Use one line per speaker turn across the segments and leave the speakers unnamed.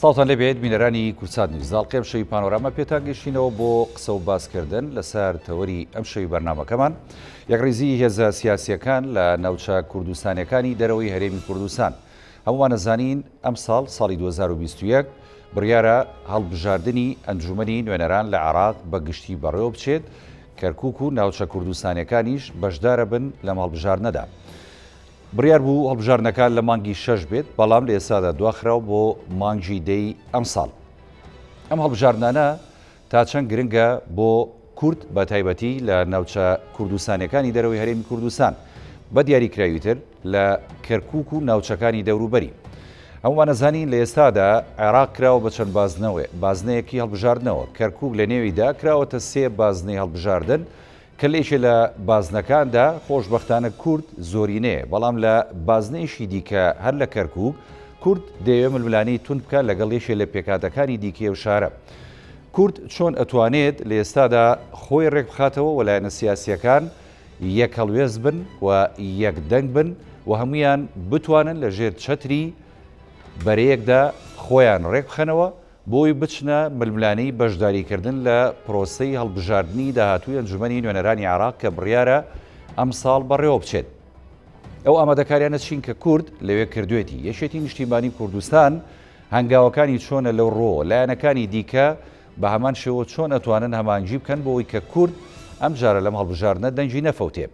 سڵاوتان لێبێت بینەرانی کوردسات نیوز ئەڵقەی ئەم شەوی پانۆراما پێتان گەشتینەوە بۆ قسە و باسکردن لەسەر تەوەری ئەم شەوی بەرنامەکەمان یەکڕیزی هێزە سیاسیەکان لە ناوچە کوردستانیەکانی دەرەوەی هەرێمی کوردستان هەمووان ئەزانین ئەمساڵ ساڵی 2021 بڕیارە هەڵبژاردنی ئەنجومەنی نوێنەران لە عێراق بە گشتی بەڕێوە بچێت کەرکوک و ناوچە کوردستانیەکانیش بەشدارە بن لەم هەڵبژاردنەدا. بڕیار بوو هەڵبژاردنەکان لە مانگی شەش بێت، بەڵام لە ئێستادا دواخراو بۆ مانگی دەی ئەمساڵ. ئەم هەڵبژاردنانە تا چەند گرنگە بۆ کورد بە تایبەتی لە ناوچە کوردستانیەکانی دەرەوەی هەرێمی کوردستان، بە دیاریکراویتر لە کەرکوک و ناوچەکانی دەوروبەری. هەموومان ئەزانین لە ئێستادا عێراق کراوە بە چەند بازنەیەکی هەڵبژاردنەوە، کەرکوک لە نێویدا کراوەتە سێ بازنەی هەڵبژاردن، کە لە یەکێ لە بازنەکاندا خۆشبەختانە کورد زۆرینەیە، بەڵام لە بازنەیەکی دیکە هەر لە کەرکووک، کورد دەیەوێ ململانێی توند بکات لەگەڵ یەکێ لە پێکهاتەکانی دیکەی ئەو شارە. کورد چۆن ئەتوانێت لە ئێستادا خۆی ڕێکبخاتەوە و لایەنە سیاسییەکان یەک هەڵوێست بن و یەک دەنگ بن و هەموویان بتوانن لە ژێر چەتری بەرەیەکدا خۆیان ڕێکبخەنەوە بۆی بچنە ململانێی بەشداریکردن لە پرۆسەی هەڵبژاردنی داهاتووی ئەنجومەنی نوێنەرانی عێراق کە بڕیارە ئەمساڵ بەڕێوەبچێت. ئەو ئامادەکاریانە چین کە کورد لەوێ کردوێتی؟ یەکێتی نیشتیمانی کوردستان هەنگاوەکانی چۆنە لەو ڕووەوە؟ لایەنەکانی دیکە بە هەمان شێوە چۆن ئەتوانن هەماهەنگی بکەن بۆ ئەوەی کە کورد ئەمجارە لەم هەڵبژاردنە دەنگی نەفەوتێ؟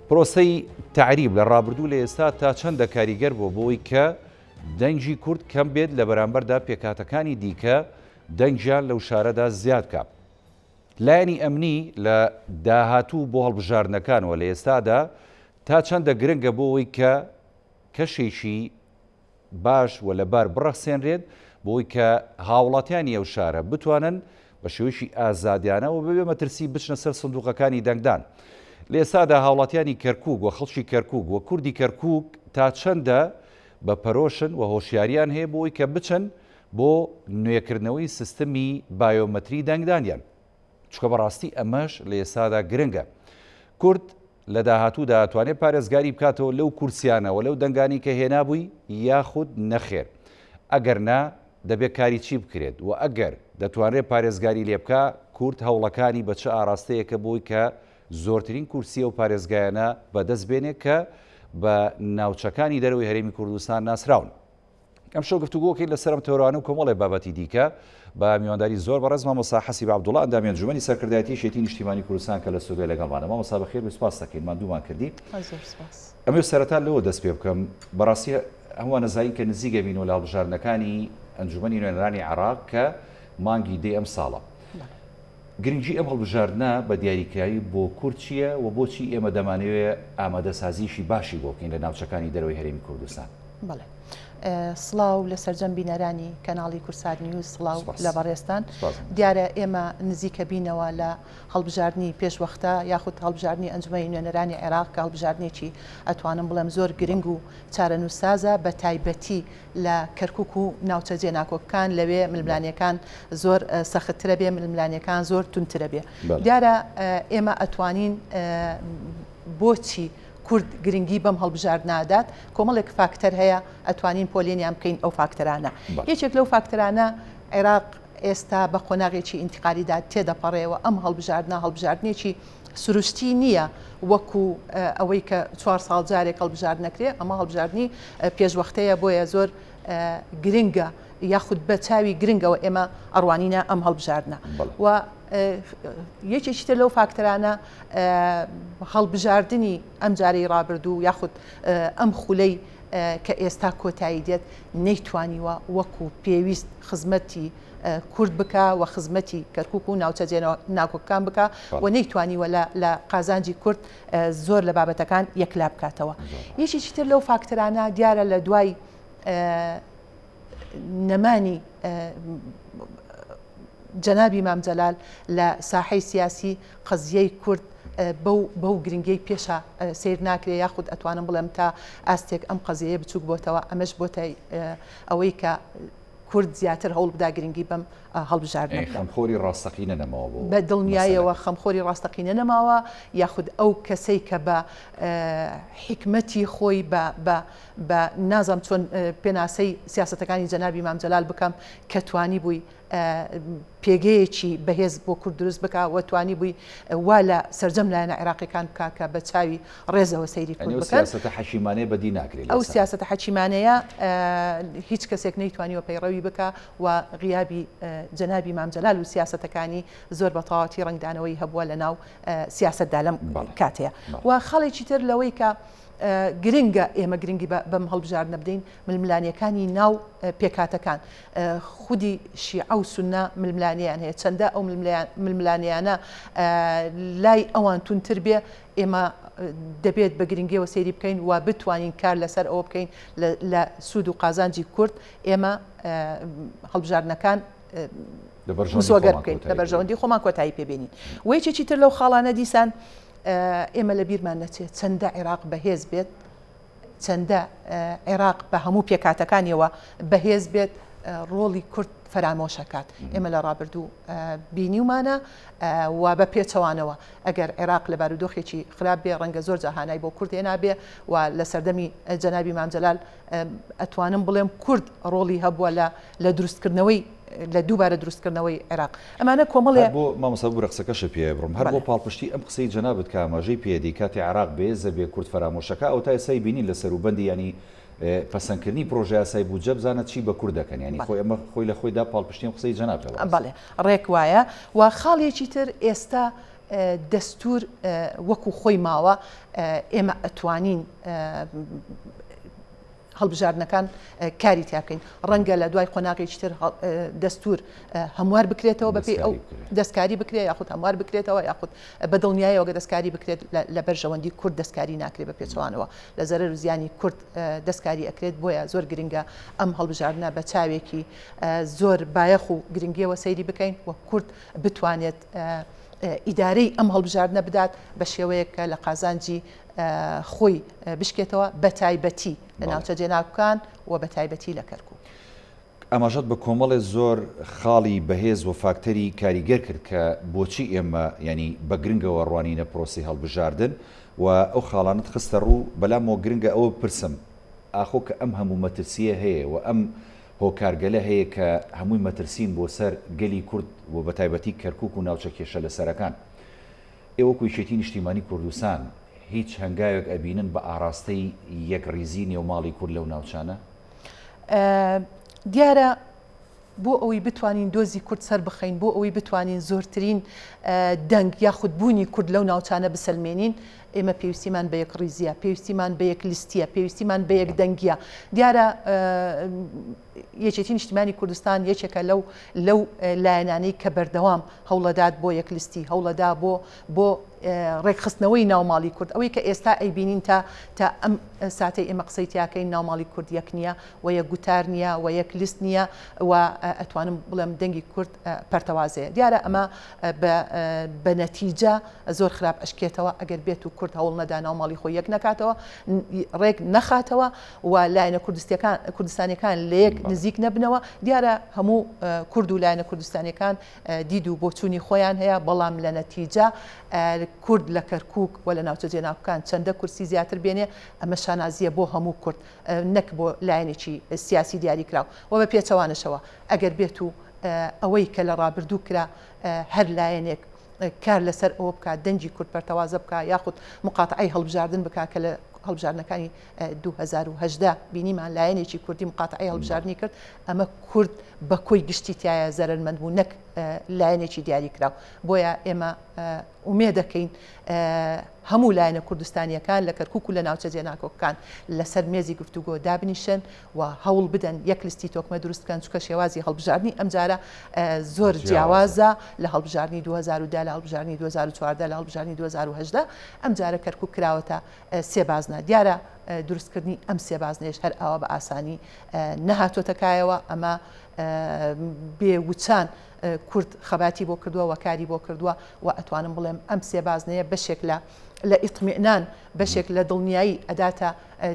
پرۆسەی تەعریب لە ڕابردوو لە ئێستا تا چەندە کاریگەر بووە بۆ ئەوەی کە دەنگی کورد کەم بێت لە بەرامبەردا پێکهاتەکانی دیکە دەنگیان لەو شارەدا زیاد بکا. لایەنی ئەمنی لە داهاتوو بۆ هەڵبژاردنەکان و لە ئێستادا تا چەندە گرنگە بۆ ئەوەی کە کەشێکی باش و لەبار بڕەخسێنرێت بۆ ئەوەی کە هاوڵاتیانی ئەو شارە بتوانن بە شێوەیەکی ئازادیانە و بەبێ مەترسی بچنە سەر سندوقەکانی دەنگدان. لە ئێستادا هاوڵاتیانی کەرکوک و خەڵکی کەرکوک و کوردی کەرکوک تا چەندە بە پەرۆشن و هۆشیاریان هەیە بۆ ئەوەی کە بچن بۆ نوێکردنەوەی سیستمی بایۆمەتری دەنگدانیان. چونکە بەڕاستی ئەمەش لە ئێستادا گرنگە. کورد لە داهاتوودا ئەتوانێت پارێزگاری بکاتەوە لەو کورسیانە و لەو دەنگانەی کە هێنابووی یاخود نەخێر؟ ئەگەر نا دەبێت کاری چی بکرێت و ئەگەر دەتوانرێت پارێزگاری لێ بکا کورد هەوڵەکانی بە چ ئاراستەیەکە بۆی کە زۆرترین کورسی ئەو پارێزگایانە بەدەست بێنێ کە بە ناوچەکانی دەرەوەی هەرێمی کوردستان ناسراون؟ ئەمشەو گفتوگۆکەین لەسەر ئەم تەوەرانە و کۆمەڵێ بابەتی دیکە بە میوانداری زۆر بەڕێز مامۆستا حەسیب عەبدوڵا ئەندامی ئەنجومەنی سەرکردایەتی یەکێتی نیشتیمانی کوردستان کە لە ستۆدیۆ لەگەڵمانە. مامۆستا بەخێر بێی سوپاس دەکەین ماندوومان کردی.
زۆر سوپاس.
ئەمەوێت سەرەتا لەوە دەست پێ بکەم بەڕاستی هەمووان ئەزانین کە نزیک ئەبینەوە لە هەڵبژاردنەکانی ئەنجومەنی نوێنەرانی عێراق کە مانگی دەی ئەم ساڵە. گرنگی ئەم هەڵبژاردنە بە دیاریکراوی بۆ کورد چییە و بۆچی ئێمە دەمانەوێ ئامادەسازییەکی باشی بۆ بکەین لە ناوچەکانی دەرەوەی هەرێمی کوردستان؟
بەڵێ. سڵاو لە سەرجەم بینەرانی کەناڵی کوردسات نیوز، سڵاو لە بەڕێزتان. دیارە ئێمە نزیکە بینەوە لە هەڵبژاردنی پێشوەختە یاخود هەڵبژاردنی ئەنجومەنی نوێنەرانی عێراق کە هەڵبژاردنێکی ئەتوانم بڵێم زۆر گرنگ و چارەنووسسازە بە تایبەتی لە کەرکوک و ناوچە جێناکۆکەکان لەوێ ململانێکان زۆر سەختترە بێ ململانێکان زۆر توندترە بێ دیارە ئێمە ئەتوانین بۆچی کورد گرنگی بەم هەڵبژاردنە ئەدات کۆمەڵێک فاکتەر هەیە ئەتوانین پۆلێنیان بکەین ئەو فاکتەرانە یەکێک لەو فاکتەرانە عێراق ئێستا بە قۆناغێکی ئینتقالیدا تێدەپەڕێەوە ئەم هەڵبژاردنە هەڵبژاردنێکی سروشتی نییە وەکو ئەوەی کە چوار ساڵ جارێک هەڵبژاردن نەکرێ، ئەمە هەڵبژاردنی پێشوەختەیە، بۆیە زۆر گرنگە یاخود بە چاوی گرنگەوە ئێمە ئەڕوانینە ئەم هەڵبژاردنە. و یەکێکی تر لەو فاکتەرانە هەڵبژاردنی ئەم جارەی ڕابردوو یاخود ئەم خولەی کە ئێستا کۆتایی دێت نەیتوانیوە وەکو پێویست خزمەتی کورد بکا و خزمەتی کەرکوک و ناوچە جێناکۆکەکان بکا و نەیتوانیوە لە قازانجی کورد زۆر لە بابەتەکان یەکلا بکاتەوە. یەکێکی تر لەو فاکتەرانە دیارە لە دوای نەمانی جەنابی مام جەلال لە ساحەی سیاسی قەزیەی کورد بەو بەو گرنگیەی پێشا سەیر ناکرێ یاخود ئەتوانم بڵێم تا ئاستێک ئەم قەزیەیە بچوک بۆتەوە ئەمەش بۆتە ئەوەی کە کورد زیاتر هەوڵ بدا گرنگی بەم هەڵبژاردنە بدەن.
خەمخۆری ڕاستەقینە نەماوە بۆ
بە دڵنیایەوە خەمخۆری ڕاستەقینە نەماوە، یاخود ئەو کەسەی کە بە حیکمەتی خۆی بە بە بە نازانم چۆن پێناسەی سیاسەتەکانی جەنابی مام جەلال بکەم کە توانیبووی پێگەیەکی بەهێز بۆ کورد دروست بکا و توانیبووی وا لە سەرجەم لایەنە عێراقیەکان بکا کە بە چاوی ڕێزەوە سەیری کورد
بکەن. ئەو سیاسەتە حەکیمانەیە بەدی ناکرێت.
ئەو سیاسەتە حەکیمانەیە هیچ کەسێک نەیتوانیوە پەیڕەوی بکا و غیابی جەنابی مام جەلال و سیاسەتەکانی زۆر بە تەواوەتی ڕەنگدانەوەی هەبووە لە ناو سیاسەتدا لەم کاتەیە و خاڵێکی تر لەوەی کە گرنگە ئێمە گرنگی بەم هەڵبژاردنە بدەین، ململانێکانی ناو پێکهاتەکان، خودی شیعە و سوننە ململانێیان هەیە، چەندە ئەو ململانێیانە لای ئەوان توندتر بێ، ئێمە دەبێت بە گرنگیەوە سەیری بکەین و بتوانین کار لەسەر ئەوە بکەین لە سوود و قازانجی کورد ئێمە هەڵبژاردنەکان مسۆگەر بکەین، لە بەرژەوەندی خۆمان کۆتایی پێ بێنین. و یەکێکی تر لەو خاڵانە دیسان ئێمە لە بیرمان نەچێت چەندە عێراق بەهێز بێت، چەندە عێراق بە هەموو پێکهاتەکانیەوە بەهێز بێت، ڕۆڵی کورد فەرامۆش ئەکات. ئێمە لە ڕابردوو بینیومانە و بە پێچەوانەوە ئەگەر عێراق لە بارودۆخێکی خراپ بێ ڕەنگە زۆر جا هانای بۆ کورد هێنابێ و لە سەردەمی جەنابی مام جەلال ئەتوانم بڵێم کورد ڕۆڵی هەبووە لە لە دروستکردنەوەی لە دووبارە دروستکردنەوەی عێراق ئەمانە کۆمەڵێ.
هەر بۆ مامۆستا ببورە قسەکەشت پێ بڕم هەر بۆ پاڵپشتی ئەم قسەی جەنابت کە ئاماژەی پێ دەی کاتێ عێراق بەێزە بێ کورد فەرامۆشەکا ئەوەتا ئێسای بینین لە سەروبەندی یانی پەسەندکردنی پرۆژەیاسای بودجە بزانە چی بە کورد دەکەن یانی خۆی ئەمە خۆی لە خۆیدا پاڵپشتی ئەم قسەی جەنابتە بەڕاستی.
بەڵێ ڕێک وایە و خاڵێکی تر ئێستا دەستور وەکو خۆی ماوە ئێمە ئەتوانین هەڵبژاردنەکان کاری تیا بکەین ڕەنگە لە دوای قۆناغێکی تر دەستور هەموار بکرێتەوە بەپێی ئەو دەستکاری بکرێت یاخود هەموار بکرێتەوە یاخود بە دڵنیایەوە گە دەستکاری بکرێت لە بەرژەوەندی کورد دەستکاری ناکرێت بە پێچەوانەوە لە زەرەر و زیانی کورد دەستکاری ئەکرێت بۆیە زۆر گرنگە ئەم هەڵبژاردنە بە چاوێکی زۆر بایەخ و گرنگیەوە سەیری بکەین و کورد بتوانێت ئیدارەی ئەم هەڵبژاردنە بدات بە شێوەیەک کە لە قازانجی خۆی بشکێتەوە بە تایبەتی لە ناوچە جێناکوکان و بە تایبەتی لە کەرکوک.
ئاماژەت بە کۆمەڵێ زۆر خاڵی بەهێز و فاکتەری کاریگەر کرد کە بۆچی ئێمە یانی بە گرنگەوە ڕوانینە پرۆسەی هەڵبژاردن و ئەو خاڵانەت خستە ڕوو، بەلامەوە گرنگە ئەوە بپرسم ئاخۆ کە ئەم هەموو مەترسییە هەیە و ئەم هۆکارگەلە هەیە کە هەمووی مەترسین بۆ سەر گەلی کورد و بەتایبەتی کەرکوک و ناوچە کێشە لەسەرەکان ئێوە وەکو یەکێتی نیشتیمانی کوردستان هیچ هەنگاوێک ئەبینن بە ئاڕاستەی یەکڕیزی نێو ماڵی کورد لەو ناوچانە؟
دیارە بۆ ئەوەی بتوانین دۆزی کورد سەربخەین، بۆ ئەوەی بتوانین زۆرترین دەنگ یاخود بوونی کورد لەو ناوچانە بسەلمێنین، ئێمە پێویستیمان بە یەکڕیزییە، پێویستیمان بە یەک لیستییە، پێویستیمان بە یەکدەنگییە. دیارە یەکێتی نیشتیمانی کوردستان یەکێکە لەو لەو لایەنانەی کە بەردەوام هەوڵەدات بۆ یەک لیستی، هەوڵەدا بۆ بۆ ڕێکخستنەوەی ناوماڵی کورد. ئەوەی کە ئێستا ئەیبینین تا تا ئەم ساتەی ئێمە قسەی تیاکەین ناوماڵی کورد یەک نییە و یەک گوتار نییە و یەک لیست نییە و ئەتوانم بڵێم دەنگی کورد پەرتەوازەیە. دیارە ئەمە بە بە نەتیجە زۆر خراپ ئەشکێتەوە ئەگەر بێت و کورد هەوڵ نەدا ناوماڵی خۆی یەک نەکاتەوە ڕێک نەخاتەوە و لایەنە کوردستیەکان کوردستانیەکان لە یەک نزیک نەبنەوە. دیارە هەموو کورد و لایەنە کوردستانیەکان دید و بۆچوونی خۆیان هەیە، بەڵام لە نەتیجە کورد لە کەرکووک و لە ناوچە جێناکۆکان چەندە کورسی زیاتر بێنێ ئەمە شانازییە بۆ هەموو کورد نەک بۆ لایەنێکی سیاسی دیاریکراو و بە پێچەوانەشەوە ئەگەر بێت و ئەوەی کە لە ڕابردوو کرا هەر لایەنێک کار لەسەر ئەوە بکات دەنگی کورد پەرتەوازە بکا یاخود مقاتعەی هەڵبژاردن بکا کە لە هەڵبژاردنەکانی 2018 بینیمان لایەنێکی کوردی مقاتعەی هەڵبژاردنی کرد ئەمە کورد بە کۆی گشتی تایە زەرەرمەند بوو نەک لایەنێکی دیاریکراو بۆیە ئێمە ئومێدەکەین هەموو لایەنە کوردستانییەکان لە کەرکوک و لە ناوچە جێناکۆکەکان لەسەر مێزی گفتوگۆ دابنیشن و هەوڵ بدەن یەک لیستی تۆکمە دروست بکەن، چونکە شێوازی هەڵبژاردنی ئەمجارە زۆر جیاوازە لە هەڵبژاردنی 2010، لە هەڵبژاردنی 2014، لە هەڵبژاردنی 2018. ئەمجارە کەرکوک کراوەتە سێ بازنە. دیارە دروستکردنی ئەم سێ بازنەیەش هەر ئاوا بە ئاسانی نەهاتۆتە کایەوە، ئەمە بێ وچان کورد خەباتی بۆ کردووە و کاری بۆ کردووە و ئەتوانم بڵێم ئەم سێ بازنەیە بەشێک لە لە ئیتمئنان، بەشێک لە دڵنیایی ئەداتە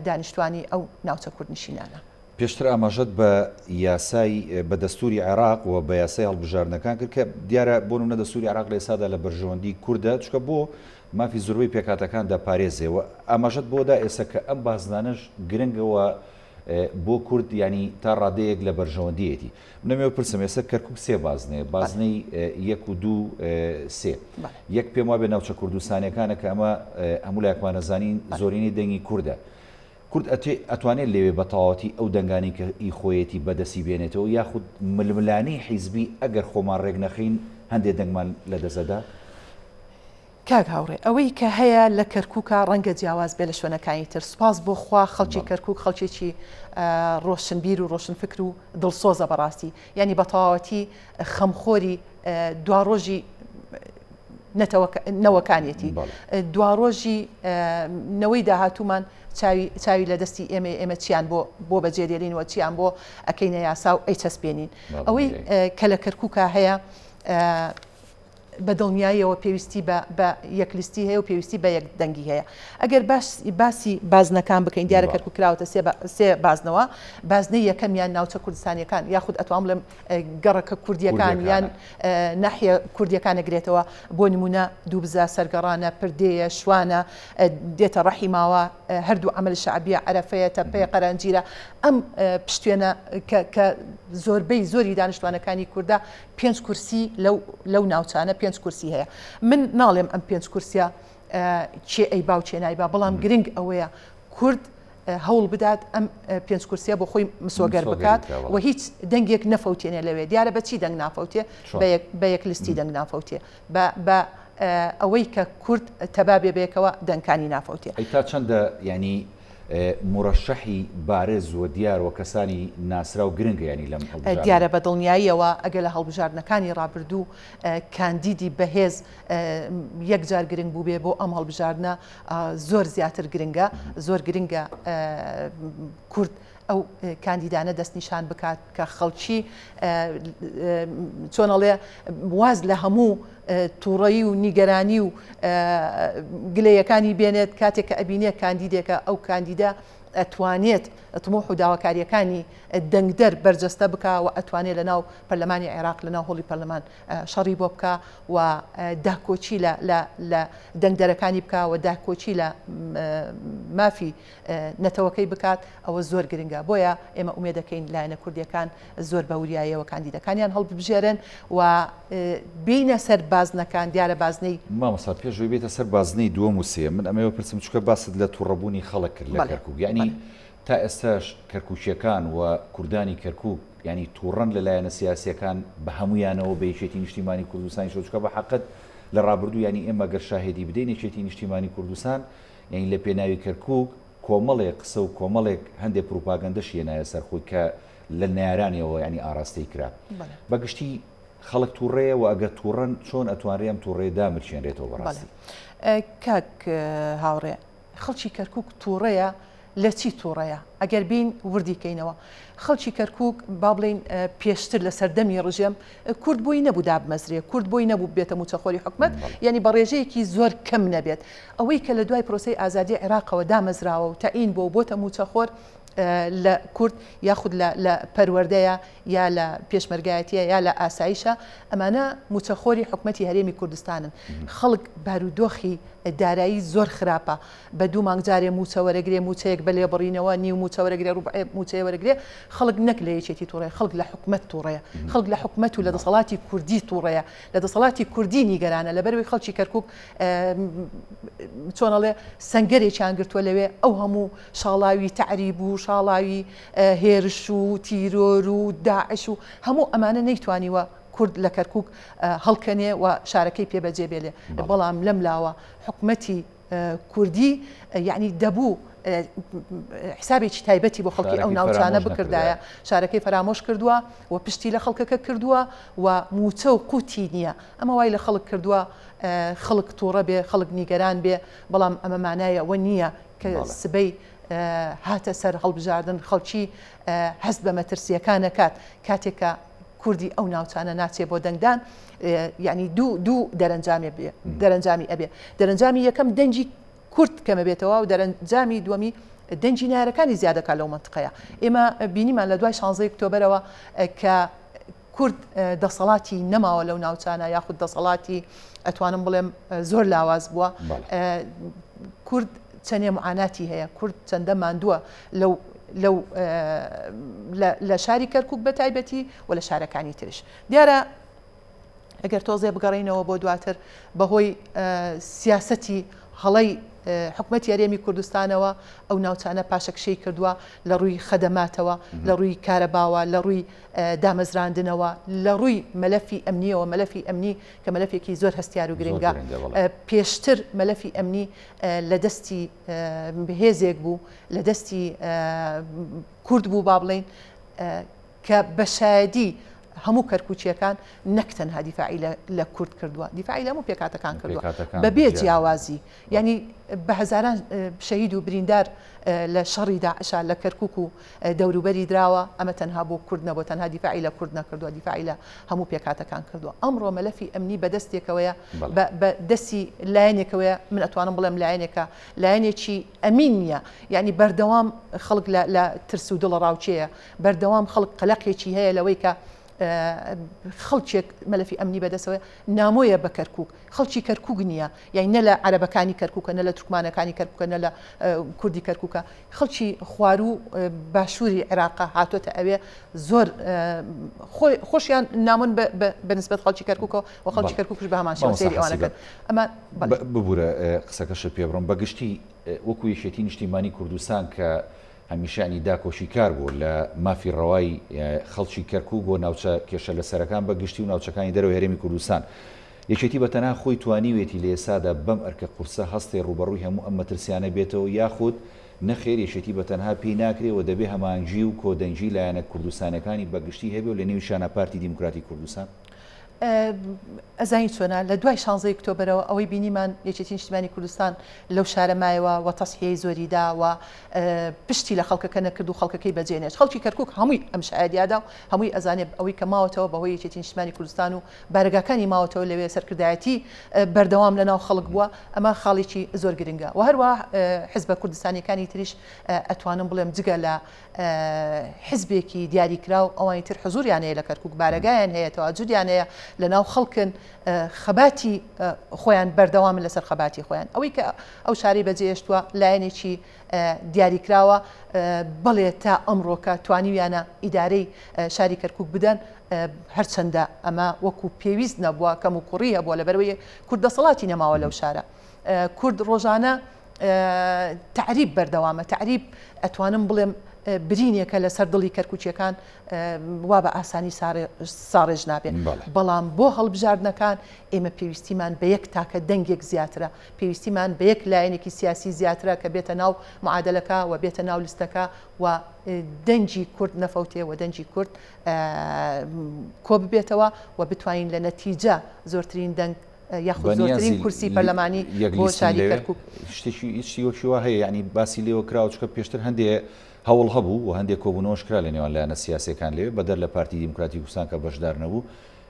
دانیشتوانی ئەو ناوچە کوردنشینانە.
پێشتر ئاماژەت بە یاسای بە دەستوری عێراق و بە یاسای هەڵبژاردنەکان کرد کە دیارە بۆ نمونە دەستوری عێراق لە ئێستادا لە بەرژەوەندی کوردە چونکە بۆ مافی زۆربەی پێکهاتەکان دەپارێزێ و ئاماژەت بۆ دا ئێستا کە ئەم بازنانەش گرنگە و بۆ کورد یانی تا ڕادەیەک لە بەرژەوەندیەتی. من ئەمەوێ بپرسم ئێستا کەرکوک سێ بازنەیە بازنەی یەک و دوو سێ یەک پێم وابێ ناوچە کوردستانیەکانە کە ئەمە هەموو لایەکمان ئەزانین زۆرینەی دەنگی کوردە کورد ئەتوانێت لەوێ بە تەواوەتی ئەو دەنگانەی کە ئی خۆیەتی بەدەستی بێنێتەوە یاخود ململانێی حیزبی ئەگەر خۆمان ڕێک نەخەین هەندێ دەنگمان لەدەست ئەدا؟
کاک هاوڕێ ئەوەی کە هەیە لە کەرکوکا ڕەنگە جیاواز بێ لە شوێنەکانی تر سوپاس بۆ خوا خەڵکی کەرکوک خەڵکێکی ڕۆشنبیر و ڕۆشنفکر و دڵسۆزە بەڕاستی یعنی بە تەواوەتی خەمخۆری دواڕۆژی نەوەکانیەتی دواڕۆژی نەوەی داهاتوومان چاوی چاوی لە دەستی ئێمە ئێمە چیان بۆ بۆ بەجێدێلین و چیان بۆ ئەکەینە یاسا و ئەیچەسپێنین ئەوەی کە لە کەرکووکە هەیە بە دڵنیاییەوە پێویستی بە بە یەک لیستی هەیە و پێویستی بە یەک دەنگی هەیە. ئەگەر باس باسی بازنەکان بکەین دیارە کەرکوک کراوەتە سێ سێ بازنەوە بازنەی یەکەمیان ناوچە کوردستانیەکان یاخود ئەتوان بڵێم گەڕەکە کوردیەکان یان ناحیە کوردیەکان ئەگرێتەوە بۆ نمونە دووبزا سەرگەڕانە پردێیە شوانە دێتە ڕەحیماوە هەردوو عەمەل شەعبیە عەرەفەیە تەپەیە قەرەنجیرە ئەم پشتێنە کە کە زۆربەی زۆری دانیشتوانەکانی کوردە پێنج کورسی لەو لەو ناوچانە پێنج کورسی هەیە من ناڵێم ئەم پێنج کورسیە کێ ئەیبا و کێ نایبا بەڵام گرنگ ئەوەیە کورد هەوڵ بدات ئەم پێنج کورسیە بۆ خۆی مسۆگەر بکات و هیچ دەنگێک نەفەوتێنێ لەوێ دیارە بە چی دەنگ نافەوتێ بە یەک لیستی دەنگ نافەوتێ بە ئەوەی کە کورد تەبا بێ بەیەکەوە دەنگکانی نافەوتێ.
ئەی تا چەندە یانی مورەشەحی بارز و دیار و کەسانی ناسراو گرنگە یانی لەم هەڵبژاردنە؟
دیارە بە دڵنیاییەوە ئەگەر لە هەڵبژاردنەکانی ڕابردوو کاندیدی بەهێز یەکجار گرنگ بووبێ بۆ ئەم هەڵبژاردنە زۆر زیاتر گرنگە زۆر گرنگە کورد ئەو کاندیدانە دەستنیشان بکات کە خەڵکی چۆنەڵێ واز لە هەموو تووڕەیی و نیگەرانی و گلەیەکانی بێنێت کاتێک کە ئەبینێ کاندیدێکە ئەو کاندیدە ئەتوانێت تموح و داواکاریەکانی دەنگدەر بەرجەستە بکا و ئەتوانێت لە ناو پەرلەمانی عێراق لە ناو هۆڵی پەرلەمان شەڕی بۆ بکا و داکۆکی لە لە لە دەنگدەرەکانی بکا و داکۆکی لە مافی نەتەوەکەی بکات ئەوە زۆر گرنگە بۆیە ئێمە ئومێدەکەین لایەنە کوردیەکان زۆر بە وریاییەوە کاندیدەکانیان هەڵببژێرن و بێینە سەر بازنەکان دیارە بازنەی
مامۆستا پێش ئەوەی بێیتە سەر بازنەی دووەم و سێیەم من ئەمەوێ بپرسم چونکە باست لە توڕەبوونی خەڵک کرد لە کەرکوک یانی تا ئێستاش کەرکوکیەکان و کوردانی کەرکوک یانی توڕەن لە لایەنە سیاسیەکان بە هەموویانەوە بە یەکێتی نیشتیمانی کوردستانیشەوە چونکە بە حەقت لە ڕابردوو یانی ئێمە گەر شاهێدی بدەین یەکێتی نیشتیمانی کوردستان یانی لە پێناوی کەرکوک کۆمەڵێک قسە و کۆمەڵێک هەندێ پروپاگەندەشی هێنایە سەر خۆی کە لە نەیارانیەوە یانی ئاراستەی کرا. بە گشتی خەڵک توڕەیە و ئەگەر توڕەن چۆن ئەتوانرێ ئەم توڕەیە دامرکێنرێتەوە بەڕاستی؟
کاک هاوڕێ خەڵکی کەرکوک توڕەیە لە چی توڕەیە؟ ئەگەر بێین وردی کەینەوە خەڵکی کەرکوک با بڵێین پێشتر لە سەردەمی ڕژێم کورد بۆی نەبوو دابمەزرێ کورد بۆی نەبوو بێتە موچەخۆری حکومەت یعنی بە ڕێژەیەکی زۆر کەم نەبێت ئەوەی کە لە دوای پرۆسەی ئازادی عێراقەوە دامەزراوە و تەعین بۆ بۆتە موچەخۆر لە کورد یاخود لە لە پەروەردەیە یا لە پێشمەرگایەتیە یا لە ئاسایشە ئەمانە موچەخۆری حکومەتی هەرێمی کوردستانن خەڵک بارودۆخی دارایی زۆر خراپە بە دوو مانگ جارێ مووچە وەرەگرێ، مووچەیەک بە لێبڕینەوە نیو مووچە وەرەگرێ، ڕوبعێ مووچەیە وەرەگرێ، خەڵک نەک لە یەکێتی تووڕەیە، خەڵک لە حکومەت تووڕەیە، خەڵک لە حکومەت و لە دەسەڵاتی کوردی تووڕەیە، لە دەسەڵاتی کوردی نیگەرانە، لەبەرئەوەی خەڵکی کەرکووک چۆن ئەڵێ سەنگەرێکیان گرتووە لەوێ، ئەو هەموو شاڵاوی تەعریب و شاڵاوی هێرش و تیرۆر و داعش و هەموو ئەمانە نەیتوانیوە کورد لە کەرکووک هەڵکەنێ و شارەکەی پێ بەجێ بێلێ، بەڵام لەم لاوە حکومەتی کوردی یەعنی دەبوو حسابێکی تایبەتی بۆ خەڵکی ئەو ناوچانە بکردایە شارەکەی فەرامۆش کردووە و پشتی لە خەڵکەکە کردووە و موچە و قوتی نییە ئەمە وای لە خەڵک کردووە خەڵک تووڕە بێ خەڵک نیگەران بێ بەڵام ئەمە مانایە ئەوە نییە کە سبەی هاتە سەر هەڵبژاردن خەڵکی هەست بە مەترسیەکانەکات کاتێک کە کوردی ئەو ناوچانە ناچێ بۆ دەنگدان یعنی دوو دوو دەرەنجامی بێ دەرەنجامی ئەبێ دەرەنجامی یەکەم دەنگی کورد کەمە بێتەوە و دەرەنجامی دووەمی. دەنگی نەیارەکانی زیادەکا لەو مەنتقەیە. ئێمە بینیمان لە دوای شانزەی ئۆکتۆبەرەوە کە کورد دەسەڵاتی نەماوە لەو ناوچانە یاخود دەسەڵاتی ئەتوانم بڵێم زۆر لاواز بووە. کورد چەندێ معاناتی هەیە، کورد چەندە ماندووە لەو لەو لە شاری کەرکک بە تایبەتی و لە شارەکانی ترش. دیارە ئەگەر تۆزێ بگەڕێینەوە بۆ دواتر بەهۆی سیاسەتی هەڵەی حکومەتی هەرێمی کوردستانەوە ئەو ناوچانە پاشەکشەی کردووە لە ڕووی خەدەماتەوە لە ڕووی کارەباوە لە ڕووی دامەزراندنەوە لە ڕووی مەلەفی ئەمنیەوە مەلەفی ئەمنی کە مەلەفێکی زۆر هەستیار و گرنگە پێشتر مەلەفی ئەمنی لە دەستی هێزێک بوو لە دەستی کورد بوو با بڵین کە بە شایەدی هەموو کەرکوکییەکان نەک تەنها دیفاعی لە کورد کردووە، دیفاعی لە هەموو پێکهاتەکان کردووە بەبێ جیاوازی، یانی بە هەزاران شەهید و بریندار لە شەڕی داعشا لە کەرکوک و دەوروبەری دراوە، ئەمە تەنها بۆ کورد نەبووە، تەنها دیفاعی لە کورد نەکردووە، دیفاعی لە هەموو پێکهاتەکان کردووە. ئەمڕۆ مەلەفی ئەمنی بە دەستێکەوەیە، بە دەستی لایەنێکەوەیە، من ئەتوانم بڵێم لایەنێکە، لایەنێکی ئەمین نییە، یانی بەردەوام خەڵک لە ترس و دڵەڕاوکێیە، بەردەوام خەڵک قەلەقێکی هەیە لەوەی کە خەڵکێک مەلەفی ئەمنی بەدەسەوە نامۆیە بە کەرکک خەڵکی کەرکک نییە یانی نە لە عەرەبەکانی کەرککە نە لە تورکمانەکانی کەرککە نە لە کوردی کەرککە خەڵکی خواروو باشووری عێراقە هاتۆتە ئەوێ زۆر خۆشیان نامۆن بە نسبەت خەڵکی کەرککەوە و خەڵکی کەرککش بە هەمان شێوە سەیری ئەوانەکەن ئەمە
ببورە قسەکەشت پێ بڕم بە گشتی وەکو یەکێتی نیشتیمانی کوردستان کە هەمیشە یانی داکۆکیکار بووە لە مافی ڕەوای خەڵکی کەرکوک و ناوچە کێشە لەسەرەکان بە گشتی و ناوچەکانی دەرەوەی هەرێمی کوردستان. یەکێتی بە تەنها خۆی توانیوێتی لە ئێستادا بەم ئەرکە قورسە هەستێ ڕووبەڕووی هەموو ئەم مەترسیانە بێتەوە یاخود نەخێر یەکێتی بە تەنها پێی ناکرێ و دەبێ هەماهەنگی و کۆدەنگی لایەنە کوردستانیەکانی بە گشتی هەبێ و لە نێویشیانا پارتی دیموکراتی کوردستان؟
ئەزانی چۆنە لە دوای شانزەی ئۆکتۆبەرەوە ئەوەی بینیمان یەکێتی نیشتیمانی کوردستان لەو شارە مایەوە و تەسحیەی زۆری دا و پشتی لە خەڵکەکە نەکرد و خەڵکەکەی بەجێ نێشت خەڵکی کەرکوک هەمووی ئەم شایەدیادا و هەمووی ئەزانێ ئەوەی کە ماوەتەوە بەهۆی یەکێتی نیشتیمانی کوردستان و بارەگاکانی ماوەتەوە لەوێ سەرکردایەتی بەردەوام لە ناو خەڵک بووە ئەمە خاڵێکی زۆر گرنگە و هەروە حزبە کوردستانیەکانی تریش ئەتوانم بڵێم جگە لە حزبێکی دیاریکراو ئەوانی تر حزوریان هەیە لە کەرکک بارەگایان هەیە تەواجودیان هەیە لە ناو خەڵکن خەباتی خۆیان بەردەوامن لەسەر خەباتی خۆیان ئەوەی کە ئەو شارەی بەجێهێشتووە لایەنێکی دیاریکراوە بەڵێ تا ئەمڕۆکە توانیویانە ئیدارەی شاری کەرکک بدەن هەرچەندە ئەمە وەکو پێویست نەبووە کەم و کوڕی هەبووە لەبەرەوەی کورد دەسەڵاتی نەماوە لەو شارە کورد ڕۆژانە تەعریب بەردەوامە، تەعریب ئەتوانم بڵێم برینێکە لەسەر دڵی کەرکوکیەکان وا بە ئاسانی ساڕێژ نابێ بەڵام بۆ هەڵبژاردنەکان ئێمە پێویستیمان بە یەک تاکە دەنگێک زیاترە پێویستیمان بە یەک لایەنێکی سیاسی زیاترە کە بێتە ناو معادلەکە و بێتە ناو لیستەکە و دەنگی کورد نەفەوتێ و دەنگی کورد کۆ ببێتەوە و بتوانین لە نەتیجە زۆرترین دەنگ یاخود زۆرترین کورسی پەرلەمانی بۆ شاری کەرکوک.
شتێکی هیچ شتی وەکی وا هەیە یانی باسی لێوە کراوە چونکە پێشتر هەندێ هەوڵ هەبوو و هەندێک کۆبوونەوەش کرا لە نێوان لایەنە سیاسیەکان لەوێ بەدەر لە پارتی دیموکراتی کوردستان کە بەشدار نەبوو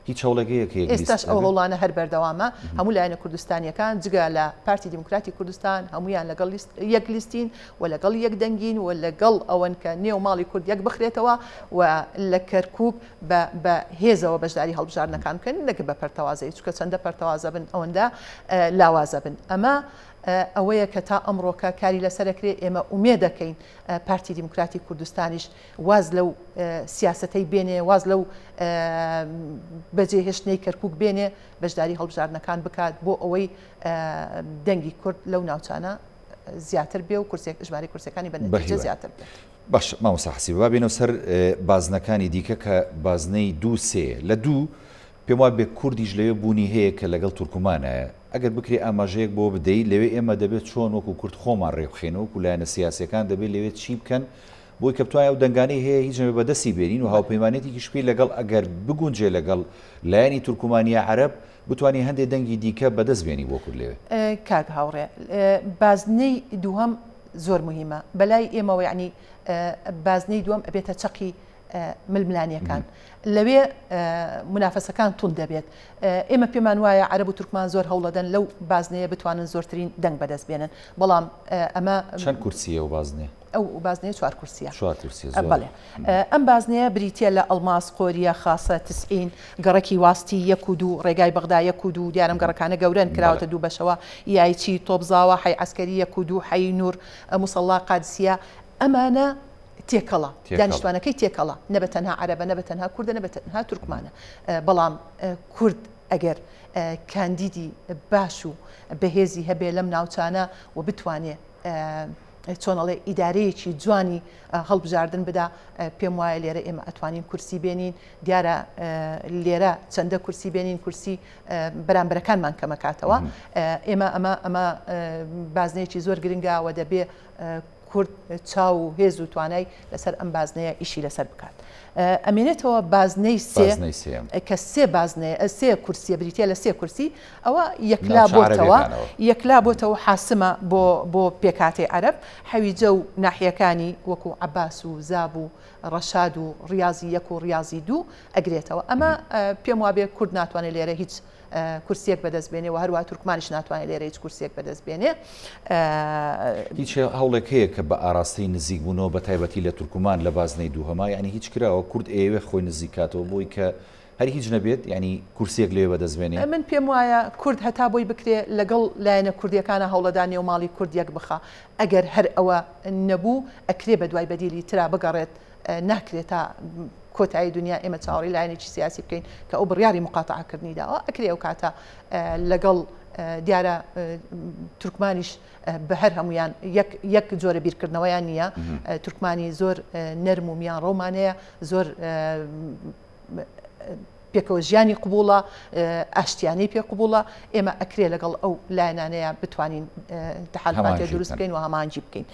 هیچ هەوڵێک هەیە کە یەک لیست
ئێستاش ئەو هەوڵانە هەر بەردەوامە هەموو لایەنە کوردستانیەکان جگە لە پارتی دیموکراتی کوردستان هەموویان لەگەڵ لیست یەک لیستین و لەگەڵ یەک دەنگین و لەگەڵ ئەوەن کە نێو ماڵی کورد یەک بخرێتەوە و لە کەرکوک بە بە هێزەوە بەشداری هەڵبژاردنەکان بکەن نەک بە پەرتەوازەیی چونکە چەندە پەرتەوازە بن ئەوەندە لاوازە بن ئەمە ئەوەیە کە تا ئەمڕۆکە کاری لەسەرەکرێ ئێمە ئومێ دەکەین پارتی دیموکراتی کوردستانیش واز لەو سیاستەی بێنێ واز لەو بەجێهێشتنەی کەرکک بێنێ بەشداری هەڵبژاردنەکان بکات بۆ ئەوەی دەنگی کورد لەو ناوچانە زیاتر بێ و کورسێک ژمارەی کورسەکانی بە نەتیجە زیاتر بێت.
باشە مامۆستا حەسیبە با بێینەوە سەر بازنەکانی دیکە کە بازنەی دوو سێیە لە دوو پێم وابێ کوردیش لەوێ بوونی هەیە کە لەگەڵ تورکمانایە ئەگەر بکرێ ئاماژەیەک بۆ بدەی لەوێ ئێمە دەبێت چۆن وەکو کورد خۆمان ڕێکبخەین وەکو لایەنە سیاسیەکان دەبێت لەوێ چی بکەن بۆی کە بتوانین ئەو دەنگانەی هەیە هیچ نەبێ بەدەستی بێنین و هاوپەیمانێتێکیش بکەین لەگەڵ ئەگەر بگونجێ لەگەڵ لایەنی تورکمان یا عەرەب بتوانی هەندێ دەنگی دیکە بەدەست بێنی بۆ کورد لەوێ.
کاک هاوڕێ بازنەی دووهەم زۆر موهیمە بەلای ئێمەوە یەعنی بازنەی دووەم ئەبێتە چەقی. ململانیەکان لەوێ منافەسەکان توند دەبێت ئێمە پێمان وایە عەرەب و تورکمان زۆر هەوڵەدەن لەو بازنەیە بتوانن زۆرترین دەنگ بەدەست بێنن بەڵام ئەمە
چەند کورسیە و بازنێ؟
ئەو بازنەیە چوار کورسیە.
چوار کورسیە زۆرە.
بەڵێ ئەم بازنەیە بریتیە لە ئەڵماس، قۆریە، خاسە، تسعین، گەڕەکی واستی یەک و دوو، ڕێگای بەغدا یەک و دوو، دیارە ئەم گەڕەکانە گەورەن کراوەتە دوو بەشەوە، یایچی، تۆپزاوە، حەی عەسکەری یەک و دوو، حەی نور، موسەڵا، قادسیە، ئەمانە تێکەڵە، دانیشتوانەکەی تێکەڵە، نە بە تەنها عەرەبە، نە بە تەنها کوردە، نە بە تەنها تورکمانە، بەڵام کورد ئەگەر کاندیدی باش و بەهێزی هەبێ لەم ناوچانە و بتوانێ چۆن ئەڵێ ئیدارەیەکی جوانی هەڵبژاردن بدا پێم وایە لێرە ئێمە ئەتوانین کورسی بێنین دیارە لێرە چەندە کورسی بێنین کورسی بەرامبەرەکانمان کەمەکاتەوە ئێمە ئەمە ئەمە بازنەیەکی زۆر گرنگە و دەبێ کورد چاو و هێز و توانای لەسەر ئەم بازنەیە ئیشی لەسەر بکات. ئەمێنێتەوە بازنەی سێ کە سێ بازنەیە سێ کورسیە بریتە لە سێ کورسی ئەوە یەکلا بۆتەوە یەکلا بۆتەوە حاسمە بۆ بۆ پێکهاتەی عەرەب حەویجە و ناحیەکانی وەکو عەباس و زاب و ڕەشاد و ڕیاضی یەک و ڕیاضی دوو ئەگرێتەوە ئەمە پێم وابێ کورد ناتوانێت لێرە هیچ کورسیەک بەدەست بێنێ و هەروە تورکمانیش ناتوانێت لێرە هیچ کورسیەک بەدەست بێنێ.
هیچ هەوڵێک هەیە کە بە ئاراستەی نزیک بوونەوە بە تایبەتی لە تورکمان لە بازنەی دووهەما یانی هیچ کراوە کورد ئەیەوێ خۆی نزیک کاتەوە بۆی کە هەر هیچ نەبێت یانی کورسیەک لەوێ بەدەست بێنێ؟
من پێم وایە کورد هەتا بۆی بکرێ لەگەڵ لایەنە کوردیەکانا هەوڵەدا نێو ماڵی کورد یەک بخا ئەگەر هەر ئەوە نەبوو ئەکرێ بەدوای بەدیلی ترا بگەڕێت ناکرێ تا کۆتایی دنیا ئێمە چاوەڕێی لایەنێکی سیاسی بکەین کە ئەو بڕیاری مقاتەعەکردنی داوە ئەکرێ ئەو کاتە لەگەڵ دیارە تورکمانیش بە هەر هەمویان یەک یەک جۆرە بیرکردنەوەیان نییە تورکمانی زۆر نەرم و میان ڕەومانەیە زۆر پێکەوە ژیانی قبوڵە، ئاشتیانەی پێ قبوڵە، ئێمە ئەکرێ لەگەڵ ئەو لایەنانەیە بتوانین تەحالفاتێ دروست بکەین و هەماهەنگی بکەین.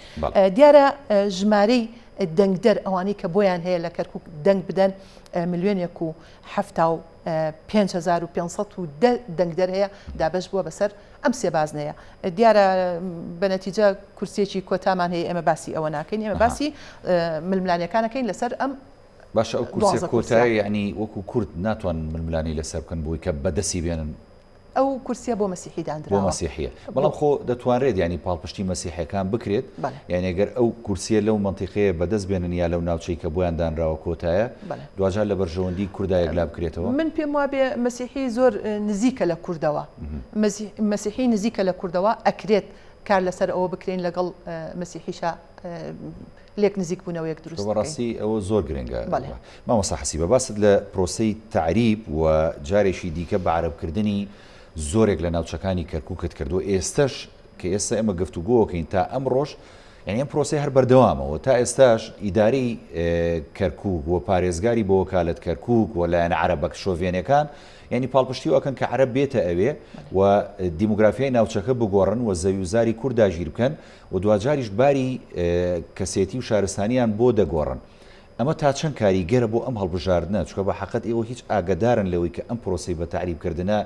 دیارە ژمارەی دەنگدەر ئەوانەی کە بۆیان هەیە لە کەرکک دەنگ بدەن ملیۆنێک و 75510 دەنگدەر هەیە دابەش بووە بەسەر ئەم سێ بازنەیە. دیارە بە نەتیجە کورسیەکی کۆتامان هەیە ئێمە باسی ئەوە ناکەین ئێمە باسی ململانێکانەکەین لەسەر ئەم
باشە ئەو کورسیە کۆتایە یەعنی وەکو کورد ناتوانن ململانێی لەسەر بکەن بۆی کە بەدەستی بێنن؟
ئەو کورسیە بۆ مەسیحی داندراوە.
بۆ مەسیحیە بەڵام خۆ دەتوانرێت یانی پاڵپشتی مەسیحەکان بکرێت یانی گەر ئەو کورسیە لەو مەنتیقەیە بەدەست بێنن یا لەو ناوچەی کە بۆیان دانراوە کۆتایە دواجار لە بەرژەوەندی کوردا یەکلا بکرێتەوە.
من پێم وابێ مەسیحی زۆر نزیکە لە کوردەوە مەسیحی نزیکە لە کوردەوە ئەکرێت کار لەسەر ئەوە بکرێن لەگەڵ مەسیحیشا لێک نزیک بوونەوەیەک دروست بکەین.
بەڕاستی ئەوە زۆر گرنگە. بەڵێ. مامۆستا حەسیبە باست لە پرۆسەی تەعریب و جارێکی دیکە بە عەرەبکردنی زۆرێک لە ناوچەکانی کەرکوکت کرد و ئێستەش کە ئێستا ئێمە گفتوگۆکەین تا ئەمڕۆش یعنی ئەم پرۆسەی هەر بەردەوامەوە تا ئێستاش ئیدارەی کەرکوک و پارێزگاری بۆ وەکالەت کەرکوک و لایەنە عەرەبەک شۆڤێنەکان یعنی پاڵپشتی ئەکەن کە عەرەب بێتە ئەوێ و دیموگرافیای ناوچەکە بگۆڕن و زەوی و زاری کورد داگیر بکەن و دواجاریش باری کەسێتی و شارستانیان بۆ دەگۆڕن. ئەمە تا چەند کاریگەرە بۆ ئەم هەڵبژاردنە، چونکە بە حەقت ئێوە هیچ ئاگەدارن لەوەی کە ئەم پرۆسەی بە تەعریب کردنە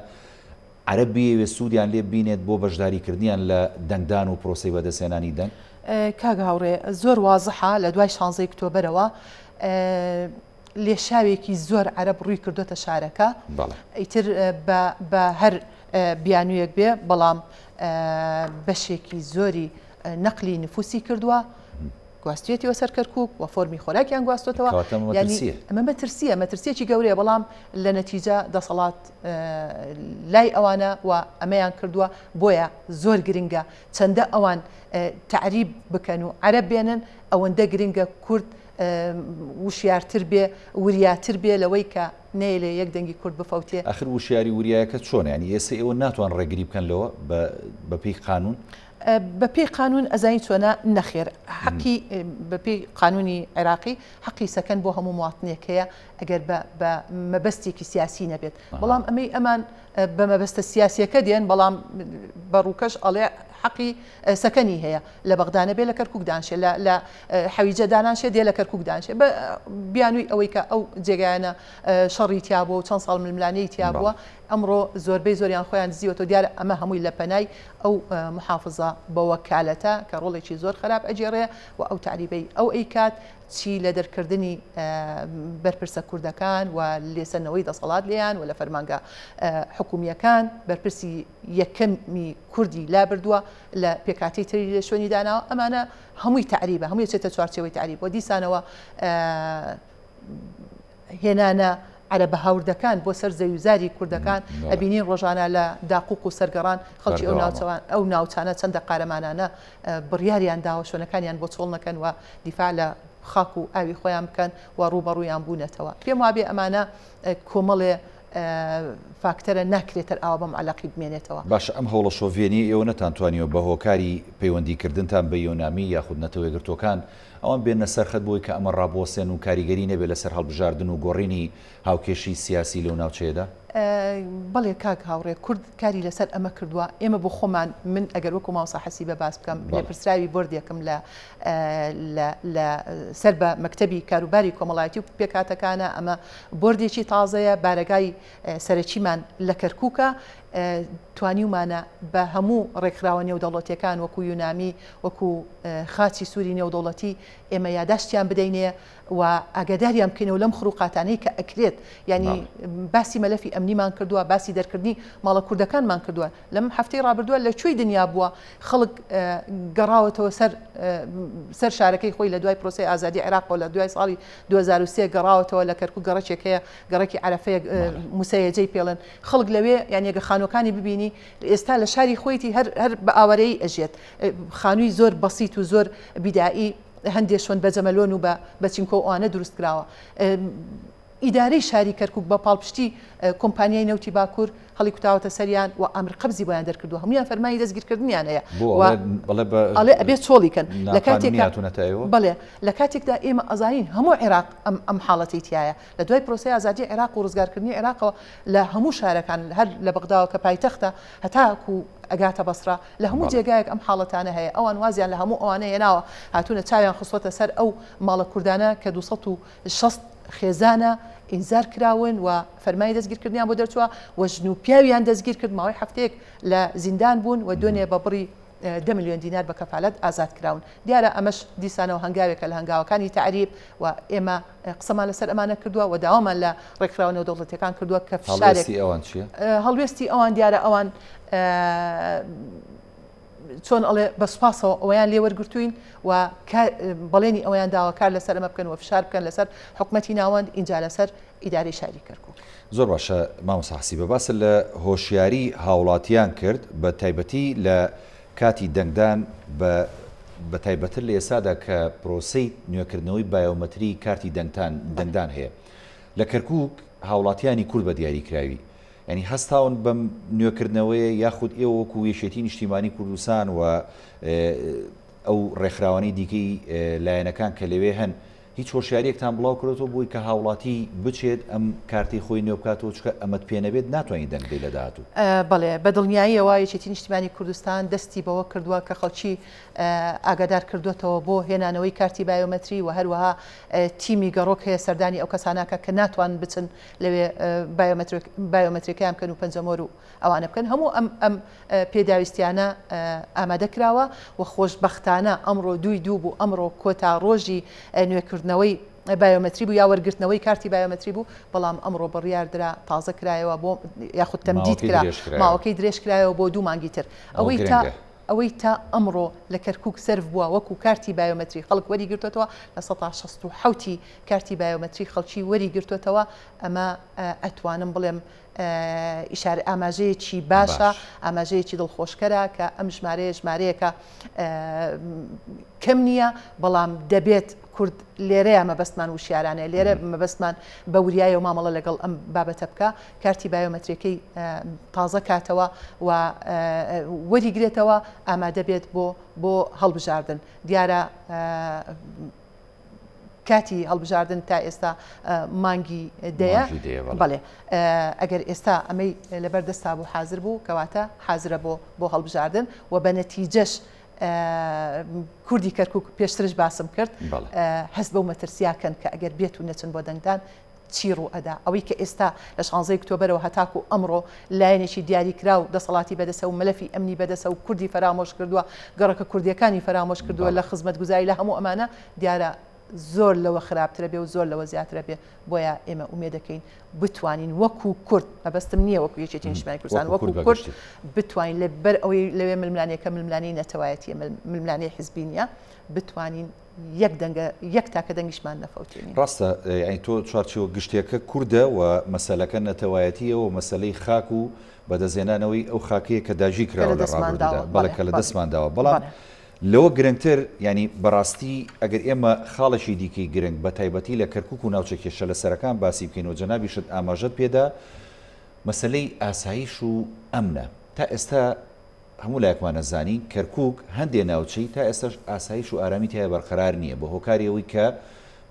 عەرەب بیەوێت سوودیان لێ ببینێت بۆ بەشداری کردنیان لە دەنگدان و پرۆسەی بەدەستهێنانی دەنگ؟
کاک هاوڕێ زۆر وازحە لە دوای شانزەی ئکتۆبەرەوە لێشاوێکی زۆر عەرەب ڕووی کردۆتە شارەکە ئیتر بە هەر بیانوویەک بێ بەڵام بەشێکی زۆری نەقلی نفوسی کردووە گواستویەتیەوە سەر کەرکک و فۆرمی خۆراکیان گواستۆتەوە ئەمە مەترسیە مەترسیەکی گەورەیە بەڵام لە نەتیجە دەسەڵات لای ئەوانە و ئەمەیان کردووە بۆیە زۆر گرنگە چەندە ئەوان تعریب بکەن و عەرەب بێنن ئەوەندە گرنگە کورد وشیارتر بێ، وریاتر بێ لەوەی کە نەیەلێ یەک دەنگی کورد بفەوتێ.
ئاخر وشیاری وریایەکە چۆنە؟ یانی ئێستا ئێوە ناتوان ڕێگری بکەن لەوە بە بە پێی قانوون؟
بە پێی قانوون ئەزانی چۆنە؟ نەخێر حەقی بە پێی قانوونی عێراقی حەقی سەکەن بۆ هەموو مواطنێک هەیە ئەگەر بە بە مەبەستێکی سیاسی نەبێت بەڵام ئەمەی ئەمان بە مەبەستە سیاسیەکە دێن بەڵام بە ڕووکەش ئەڵێ. حەقی سەکەنی هەیە لە بەغدا نەبێ لە کەرکوک دانشێ لە لە حەویجە دانانشێ دێ لە کەرکوک دانشێ بە بیانووی ئەوەی کە ئەو جێگایانە شەڕی تیا بووە و چەند ساڵ ململانێی تیا بووە ئەمڕۆ زۆربەی زۆریان خۆیان دزیوەتەوە دیارە ئەمە هەمووی لە پەنای ئەو محافزە بە وەکالەتە کە ڕۆڵێکی زۆر خراپ ئەگێڕێ و ئەو تەعریبەی ئەو ئەیکات چی لە دەرکردنی بەرپرسە کوردەکان و لێسەندنەوەی دەسەڵات لێیان و لە فەرمانگە حکومییەکان بەرپرسی یەکەمی کوردی لابردووە لە پێکهاتەی تری لە شوێنی داناوە ئەمانە هەمووی تەعریبە هەمووی ئەچێتە چوارچێوەی تەعریب و دیسانەوە هێنانە عەرەبە هاوردەکان بۆ سەر زەویوزاری کوردەکان ئەبینین ڕۆژانە لە داقوق و سەرگەڕان خەڵکی ئەو ناوچەوان ئەو ناوچانە چەندە قارەمانانە بڕیاریان داوە شوێنەکانیان بۆ چۆڵ نەکەن و دیفاع لە خاک و ئاوی خۆیان بکەن و ڕووبەڕوویان بوونەتەوە. پێم وابێ ئەمانە کۆمەڵێ فاکتەرە ناکرێت هەر ئاوا بە معەلەقی بمێنێتەوە.
باشە ئەم هەوڵە شۆڤێنیەی ئێوە نەتانتوانیوە بە هۆکاری پەیوەندی کردنتان بە یۆنامی یاخود نەتەوەیەکگرتووەکان ئەوان بێننە سەر خەت بۆی کە ئەمە ڕابوەستێن و کاریگەری نەبێت لەسەر هەڵبژاردن و گۆڕینی هاوکێشی سیاسی لەو ناوچەیەدا؟
بەڵێ کاک هاوڕێ، کورد کاری لەسەر ئەمە کردووە، ئێمە بۆ خۆمان، من ئەگەر وەکو مامۆستا حەسیبە باس بکەم، لێپرسراوی بۆردێکم لە لە لە سەر بە مەکتەبی کاروباری کۆمەڵایەتی و پێکهاتەکانە، ئەمە بۆردێکی تازەیە، بارەگای سەرەکیمان لە کەرکووکە، توانیومانە بە هەموو ڕێکخراوە نێودەوڵەتییەکان وەکو یونامی، وەکو خاچی سووری نێودەوڵەتی ئێمە یاداشتیان بدەینێ و ئاگاداریان بکەینەوە لەم خروقاتانەی کە ئەکرێت یانی باسی مەلەفی ئەمنیمان کردووە باسی دەرکردنی ماڵە کوردەکانمان کردووە لەم هەفتەی ڕابردووە لە کوێی دنیا بووە خەڵک گەڕاوەتەوە سەر سەر شارەکەی خۆی لە دوای پرۆسەی ئازادی عێراقەوە لە دوای ساڵی 2003 گەڕاوەتەوە لە کەرکوک گەڕەکێک هەیە گەڕەکی عەرەفەیە موسەیەجەی پێڵێن خەڵک لەوێ یان یەگە خانووەکانی ببینی ئێستا لە شاری خۆیتی هەر هەر بە ئاوارەیی ئەژێت خانووی زۆر بەسیت و زۆر بیدائی هەندێ شوێن بە جەمەلۆن و بە چینکۆ و ئەوانە دروست کراوە. ئیدارەی شاری کەرکوک بە پاڵپشتی کۆمپانیای نەوتی باکوور هەڵیکوتاوەتە سەریان و ئامر قەبزی بۆیان دەرکردووە هەموویان فەرمانی دەستگیرکردنیان هەیە
بۆ و ئەڵێ بە
ئەڵێ ئەبێ چۆڵی کەن لە
ناقانونی
کاتێکا
هاتوونەتە ئێوە؟
بەڵێ لە کاتێکدا ئێمە ئەزانین هەموو عێراق ئەم ئەم حاڵەتەی تیایە لە دوای پرۆسەی ئازادی عێراق و ڕزگارکردنی عێراقەوە لە هەموو شارەکان هەر لە بەغداوە کە پایتەختە هەتاکوو ئەگاتە بەسرە لە هەموو جێگایەک ئەم حاڵەتانە هەیە ئەوان وازیان لە هەموو ئەوانە هێناوە هاتوونە چاویان خستۆتە سەر ئەو ماڵە کوردانە کە 260 خێزانە ئینزار کراون و فەرمانی دەستگیرکردنیان بۆ دەرچووە و ژن و پیاویان دەستگیر کرد ماوەی هەفتەیەک لە زیندان بوون و دوێنێ بە بڕی دە ملیۆن دینار بە کەفالەت ئازاد کراون. دیارە ئەمەش دیسانەوە هەنگاوێکە لە هەنگاوەکانی تەعریب و ئێمە قسەمان لەسەر ئەمانە کردووە و داوامان لە ڕێکخراوە نێودەوڵەتیەکان کردووە کە فشارێک
هەڵوێستی ئەوان چییە؟
هەڵوێستی ئەوان دیارە ئەوان چۆن ئەڵێ بە سوپاسەوە ئەوەیان لێ وەرگرتووین و بەڵێنی ئەوەیان داوە کار لەسەر ئەمە بکەن و فشار بکەن لەسەر حکومەتی ناوەند ئینجا لەسەر ئیدارەی شاری کەرکوک.
زۆر باشە مامۆستا حەسیبە باست لە هۆشیاری هاوڵاتیان کرد بە تایبەتی لە کاتی دەنگدان بە بە تایبەتر لە ئێستادا کە پرۆسەی نوێکردنەوەی بایۆمەتری کارتی دەنگتان دەنگدان هەیە لە کەرکوک هاوڵاتیانی کورد بە دیاریکراوی یانی هەستاون بەم نوێکردنەوەیە یاخود ئێوە وەکو یەکێتی نیشتیمانی کوردستان و ئەو ڕێکخراوانەی دیکەی لایەنەکان کە لەوێ هەن هیچ هۆشیاریەکتان بڵاو کردۆتەوە بۆی کە هاوڵاتی بچێت ئەم کارتەی خۆی نوێ بکاتەوە چونکە ئەمەت پێ نەبێت ناتوانانی دەنگ بدەیت لە داهاتوو.
بەڵێ بە دڵنیاییەوە یەکێتی نیشتیمانی کوردستان دەستی بەوە کردووە کە خەڵکی ئاگادار کردووەتەوە بۆ هێنانەوەی کارتی بایۆمەتری و هەروەها تیمی گەڕۆک هەیە سەردانی ئەو کەسانە کە کە ناتوانن بچن لەوێ بایۆمەتریەکەیان بکەن و پەنجەمۆر و ئەوانە بکەن هەموو ئەم ئەم پێداویستیانە ئامادە کراوە و خۆشبەختانە ئەمڕۆ دووی دوو بوو ئەمڕۆ کۆتا ڕۆژی نوێکردنەوەی بایۆمەتری بوو یا وەرگرتنەوەی کارتی بایۆمەتری بوو بەڵام ئەمڕۆ بڕیار درا تازە کرایەوە بۆ یاخود تەمدید کرا ماوەکەی درێژ کرایەوە بۆ دوو مانگی تر ئەوەی تا ئەوەی تا ئەمڕۆ لە کەرکوک سەرف بووە وەکو کارتی بایۆمەتری خەڵک وەری گرتووەتەوە 67% ی کارتی بایۆمەتری خەڵکی وەری گرتووەتەوە ئەمە ئەتوانم بڵێم ئیشارە ئاماژەیەکی باشە، ئاماژەیەکی دڵخۆشکەرە کە ئەم ژمارەیە ژمارەیەکە کەم نییە، بەڵام دەبێت کورد لێرەیە مەبەستمان وشیارانەیە، لێرە مەبەستمان بە وریایەوە مامەڵە لەگەڵ ئەم بابەتە بکە، کارتی بایۆمەترێکەی تازە کاتەوە و وەریگرێتەوە ئامادە بێت بۆ بۆ هەڵبژاردن. دیارە. کاتی هەڵبژاردن تا ئێستا مانگی دەیە بەڵێ ئەگەر ئێستا ئەمەی لەبەر دەستا بوو حازر بوو کەواتە حازرە بۆ بۆ هەڵبژاردن و بە نەتیجەش کوردی کەرکک پێشترش باسم کرد هەست بەو مەترسیاکەن کە ئەگەر بێت و نەچن بۆ دەنگدان چی ڕوو ئەدا؟ ئەوەی کە ئێستا لە شانزەی ئکتۆبەرەوە هەتاکوو ئەمڕۆ لایەنێکی دیاریکراو دەسەڵاتی بەدەسە و مەلەفی ئەمنی بەدەسە و کوردی فەرامۆش کردووە، گەڕەکە کوردییەکانی فەرامۆش کردووە لە خزمەتگوزاری لە هەموو ئەمانە دیارە زۆر لەوە خراپترە بێ و زۆر لەوە زیاترە بێ. بۆیە ئێمە ئومێدەکەین بتوانین وەکوو کورد، مەبەستم نییە وەکوو یەکێتی نیشتمانی کوردستان، وەکوو کورد بتوانین لەبەر ئەوەی لەوێ ململانێکە ململانێی نەتەوایەتییە، ململانێی حیزبی نییە، بتوانین یەک دەنگە یەک تاکە دەنگیشمان نەفەوتێنین.
ڕاستە یانی تۆ چوارچێوە گشتیەکە کوردە و مەسەلەکە نەتەوایەتیە و مەسەلەی خاک و بەدەستهێنانەوەی ئەو خاکەیە کە داگیر کراوە لە ڕابردوودا بەڵێ کە لە دەستمان داوە بەڵام لەوە گرنگتر یانی بەڕاستی ئەگەر ئێمە خاڵێکی دیکەی گرنگ بە تایبەتی لە کەرکوک و ناوچە کێشە لەسەرەکان باسی بکەین و جەنابیشت ئاماژەت پێدا مەسەلەی ئاسایش و ئەمنە تا ئێستا هەموو لایەکمان ئەزانین کەرکوک هەندێ ناوچەی تا ئێستاش ئاسایش و ئارامی تیایا بەرقەرار نییە بە هۆکاری ئەوەی کە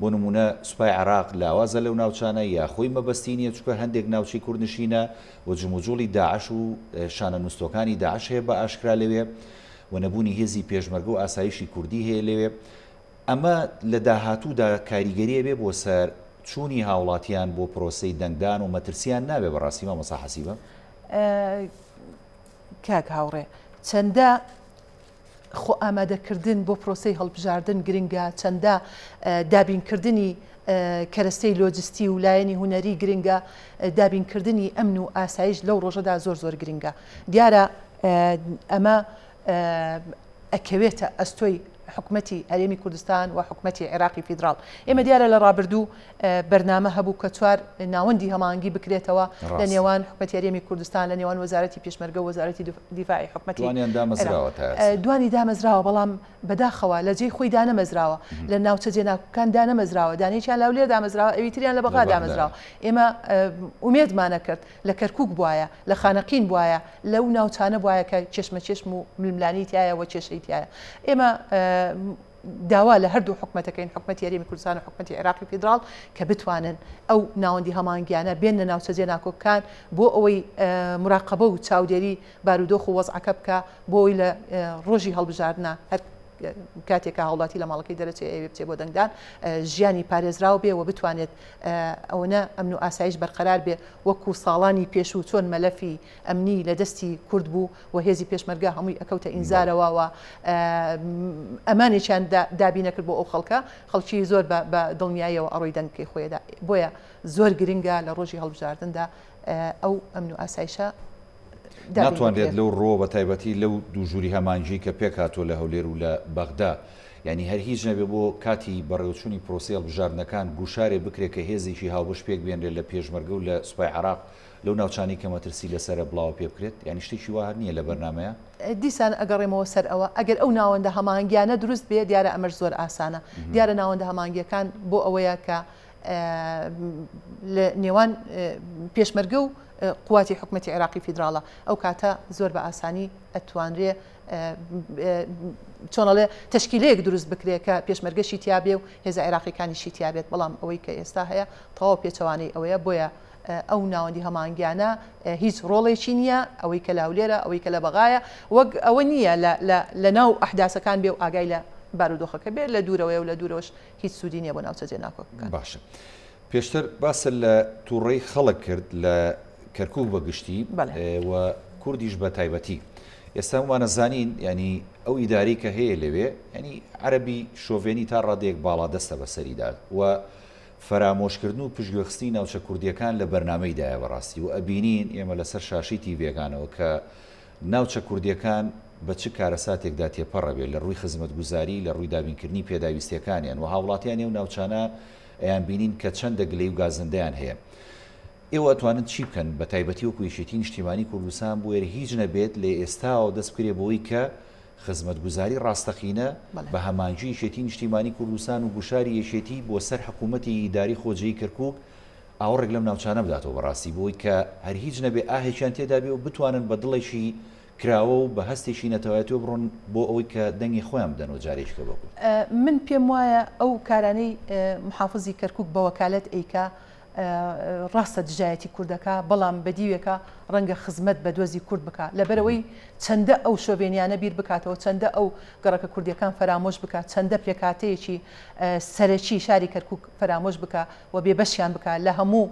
بۆ نموونە سوپای عێراق لاوازە لەو ناوچانە یا خۆی مەبەستی نییە چونکە هەندێک ناوچەی کوردنشینە و جموجوڵی داعش و شانە نوستوەکانی داعش هەیە بە ئاشکرا لەوێ و نەبوونی هێزی پێشمەرگە و ئاسایشی کوردی هەیە لەوێ ئەمە لە داهاتوودا کاریگەری ئەبێ بۆ سەر چوونی هاوڵاتیان بۆ پرۆسەی دەنگدان و مەترسیان نابێ بەڕاستی مامۆستا حەسیبە؟
کاک هاوڕێ چەندە خۆ ئامادەکردن بۆ پرۆسەی هەڵبژاردن گرنگە، چەندە دابینکردنی کەرەستەی لۆجستی و لایەنی هونەری گرنگە، دابینکردنی ئەمن و ئاسایش لەو ڕۆژەدا زۆر زۆر گرنگە. دیارە ئەمە ئەکەوێتە ئەستۆی حکومەتی هەرێمی کوردستان و حکومەتی عێراقی فیدراڵ. ئێمە دیارە لە ڕابردوو بەرنامە هەبوو کە چوار ناوەندی هەماهەنگی بکرێتەوە لە نێوان حکومەتی هەرێمی کوردستان، لە نێوان وەزارەتی پێشمەرگە و وەزارەتی دیفاعی حکومەتی
دوانیان دامەزراوە تا ئێستا.
دوانی دامەزراوە، بەڵام بەداخەوە لە جێی خۆی دانەمەزراوە، لە ناوچە جێناکۆکان دانەمەزراوە، دانەیەکیان لە هەولێر دامەزراوە، ئەوی تریان لە بەغا دامەزراوە. ئێمە ئومێدمانە کرد لە کەرکووک بوایە، لە خانەقین بوایە، لەو ناوچانە بوایە کە کێشمەکێشم و ململانێی تیایە و کێشەی تیایە. ئێمە داوا لە هەردوو حکومەتەکەین، حکومەتی هەرێمی کوردستان و حکومەتی عێراقی فیدراڵ، کە بتوانن ئەو ناوەندی هەماهەنگیانە بێننە ناوچە جێناکۆکەکان بۆ ئەوەی موراقەبە و چاودێری بارودۆخ و وەزعەکە بکا، بۆ ئەوەی لە ڕۆژی هەڵبژاردنا هەر کاتێک کە هاوڵاتی لە ماڵەکەی دەرەچێ ئەیەوێ بچێ بۆ دەنگدان ژیانی پارێزراو بێ و بتوانێت ئەوەنە ئەمن و ئاسایش بەرقەرار بێ وەکو ساڵانی پێشوو چۆن مەلەفی ئەمنی لە دەستی کورد بوو و هێزی پێشمەرگە هەمووی ئەکەوتە ئینزارەوە و ئەمانێکیان دابینەکرد بۆ ئەو خەڵکە، خەڵکی زۆر بە دڵنیاییەوە ئەڕۆی دەنگەکەی خۆیدا. بۆیە زۆر گرنگە لە ڕۆژی هەڵبژاردندا ئەو ئەمن و ئاسایشە
دابین ناتوانرێت لەو ڕووەوە بە تایبەتی لەو دوو ژووری هەماهەنگیی کە پێکهاتووە لە هەولێر و لە بەغدا یانی هەر هیچ نەبێ بۆ کاتی بەڕێوەچوونی پرۆسەی هەڵبژاردنەکان گوشارێ بکرێ کە هێزێکی هاوبەش پێک بێنرێ لە پێشمەرگە و لە سوپای عێراق لەو ناوچانەی کە مەترسی لەسەرە بڵاوە پێ بکرێت؟ یانی شتێکی وا هەر نییە لە بەرنامەیە؟
دیسان ئەگەڕێمەوە سەر ئەوە، ئەگەر ئەو ناوەندە هەماهەنگیانە دروست بێ دیارە ئەمەش زۆر ئاسانە. دیارە ناوەندە هەماهەنگییەکان بۆ ئەوەیە کە لە نێوان پێشمەرگە و قواتی حکومەتی عێراقی فیدراڵە، ئەو کاتە زۆر بە ئاسانی ئەتوانرێ چۆن ئەڵێ تەشکیلەیەک دروست بکرێ کە پێشمەرگەشی تیابێ و هێزە عێراقیەکانیشی تیابێت، بەڵام ئەوەی کە ئێستا هەیە تەواو پێچەوانەی ئەوەیە، بۆیە ئەو ناوەندی هەماهەنگیانە هیچ ڕۆڵێکی نییە، ئەوەی کە لە هەولێرە، ئەوەی کە لە بەغایە، وەک ئەوە نییە لە ناو ئەحداسەکان بێ و ئاگای لە بارودۆخەکە بێ، لە دوورەوەیە و لە دوورەوەش هیچ سوودی نییە بۆ ناوچە جێناکۆکەکان.
باشە پێشتر باست لە توڕەی خەڵک کرد لە کەرکوک بە گشتی و کوردیش بە تایبەتی. ئێستا هەموومان ئەزانین یانی ئەو ئیدارەی کە هەیە لەوێ یانی عەرەبی شۆڤێنی تا ڕادەیەک باڵادەستە بەسەریدا و فەرامۆشکردن و پشتگوێخستنی ناوچە کوردییەکان لە بەرنامەیدایە بەڕاستی و ئەبینین ئێمە لەسەر شاشەی تیڤیەکانەوە کە ناوچە کوردییەکان بە چ کارەساتێکدا تێپەڕ ئەبێ لە ڕووی خزمەتگوزاری، لە ڕووی دابینکردنی پێداویستییەکانیان و هاوڵاتیانی ئەو ناوچانە ئەیانبینین کە چەندە گلەیی و گازندەیان هەیە. ئێوە ئەتوانن چی بکەن بە تایبەتی وەکو یەکێتی نیشتیمانی کوردستان بۆیە هیچ نەبێت لە ئێستاوە دەست بکرێ بەوەی کە خزمەتگوزاری ڕاستەقینە بە هەمانگی یەکێتی نیشتیمانی کوردستان و گوشاری یەکێتی بۆ سەر حکوومەتی ئیداری خۆجێی کەرکووک ئاوڕێک لەم ناوچانە بداتەوە بەڕاستی بۆی کە هەر هیچ نەبێ ئاهێکیان تێدا بێ و بتوانن بە دڵێکی کراوە و بە هەستێکی نەتەوایەتیەوە بڕۆن بۆ ئەوەی کە دەنگی خۆیان بدەنەوە جارێکی کە بە کورد.
من پێم وایە ئەو کارانەی محافزی کەرکوک بە وەکالەت ئەیکا ڕاستە دژایەتی کوردەکا بەڵام بە دیوێکا ڕەنگە خزمەت بە دۆزی کورد بکا لەبەرئەوەی چەندە ئەو شۆڤێنیانە بیر بکاتەوە چەندە ئەو گەڕەکە کوردیەکان فەرامۆش بکا چەندە پێکهاتەیەکی سەرەکی شاری کەرکوک فەرامۆش بکا و بێبەشیان بکا لە هەموو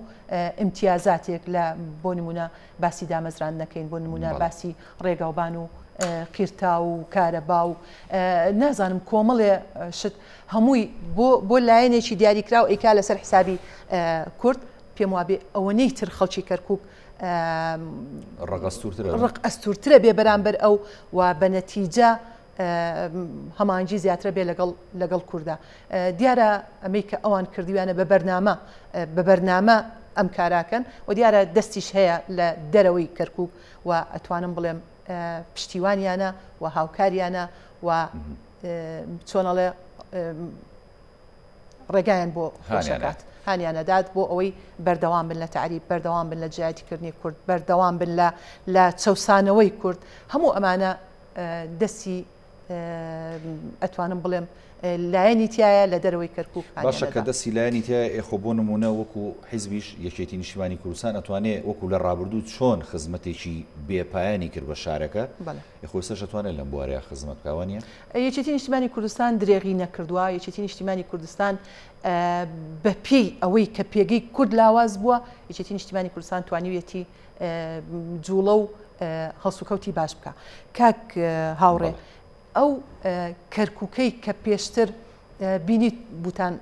ئیمتیازاتێک لە بۆ نمونە باسی دامەزراندنەکەین بۆ نمونە باسی ڕێگاوبان و قیرتاو و کارەبا و نازانم کۆمەڵێ شت هەمووی بۆ بۆ لایەنێکی دیاریکراو ئەیکا لەسەر حسابی کورد پێم وابێ ئەوەنەی تر خەڵکی کەرکک ڕق ئەستورترە بێ بەرامبەر ئەو و بە نەتیجە هەمانگی زیاترە بێ لەگەڵ لەگەڵ کووردا دیارە ئەمەی کە ئەوان کردویانە بە بەرنامە بە بەرنامە ئەم کاراکەن و دیارە دەستیش هەیە لە دەرەوەی کەرکک و ئەتوانم بڵێم پشتیوانیانە و هاوکاریانە و چۆن ئەڵێ ڕێگایان بۆ خۆشەکات هانیانەدات بۆ ئەوەی بەردەوام بن لە تعریب بەردەوام بن لە جیایەتیکردنی کورد بەردەوام بن لە لە چەسانەوەی کورد هەموو ئەمانە دەستی ئەتوانم بڵێم لایەنی تایە لە دەرەوەی کەرکک
باشە کە دەستی لایەنی تایە ئێخۆ بۆ نمونە وەکو حیزبیش یەکێتی نیشتیمانی کوردستان ئەتوانێ وەکو لە ڕابردوو چۆن خزمەتێکی بێپایانی کرد بە شارەکە ئێ خۆ ئێستاش ئەتوانێت لەم بوارەیا خزمەت بکا وانیە؟
یەکێتی نیشتیمانی کوردستان درێغی نەکردووە، یەکێتی نیشتیمانی کوردستان بە پێی ئەوەی کە پێگەی کورد لاواز بووە، یەکێتی نیشتیمانی کوردستان توانیویەتی جوڵە و هەڵسوکەوتی باش بکا. کاک هاوڕێ ئەو کەرکوکەی کە پێشتر بینیت بوتان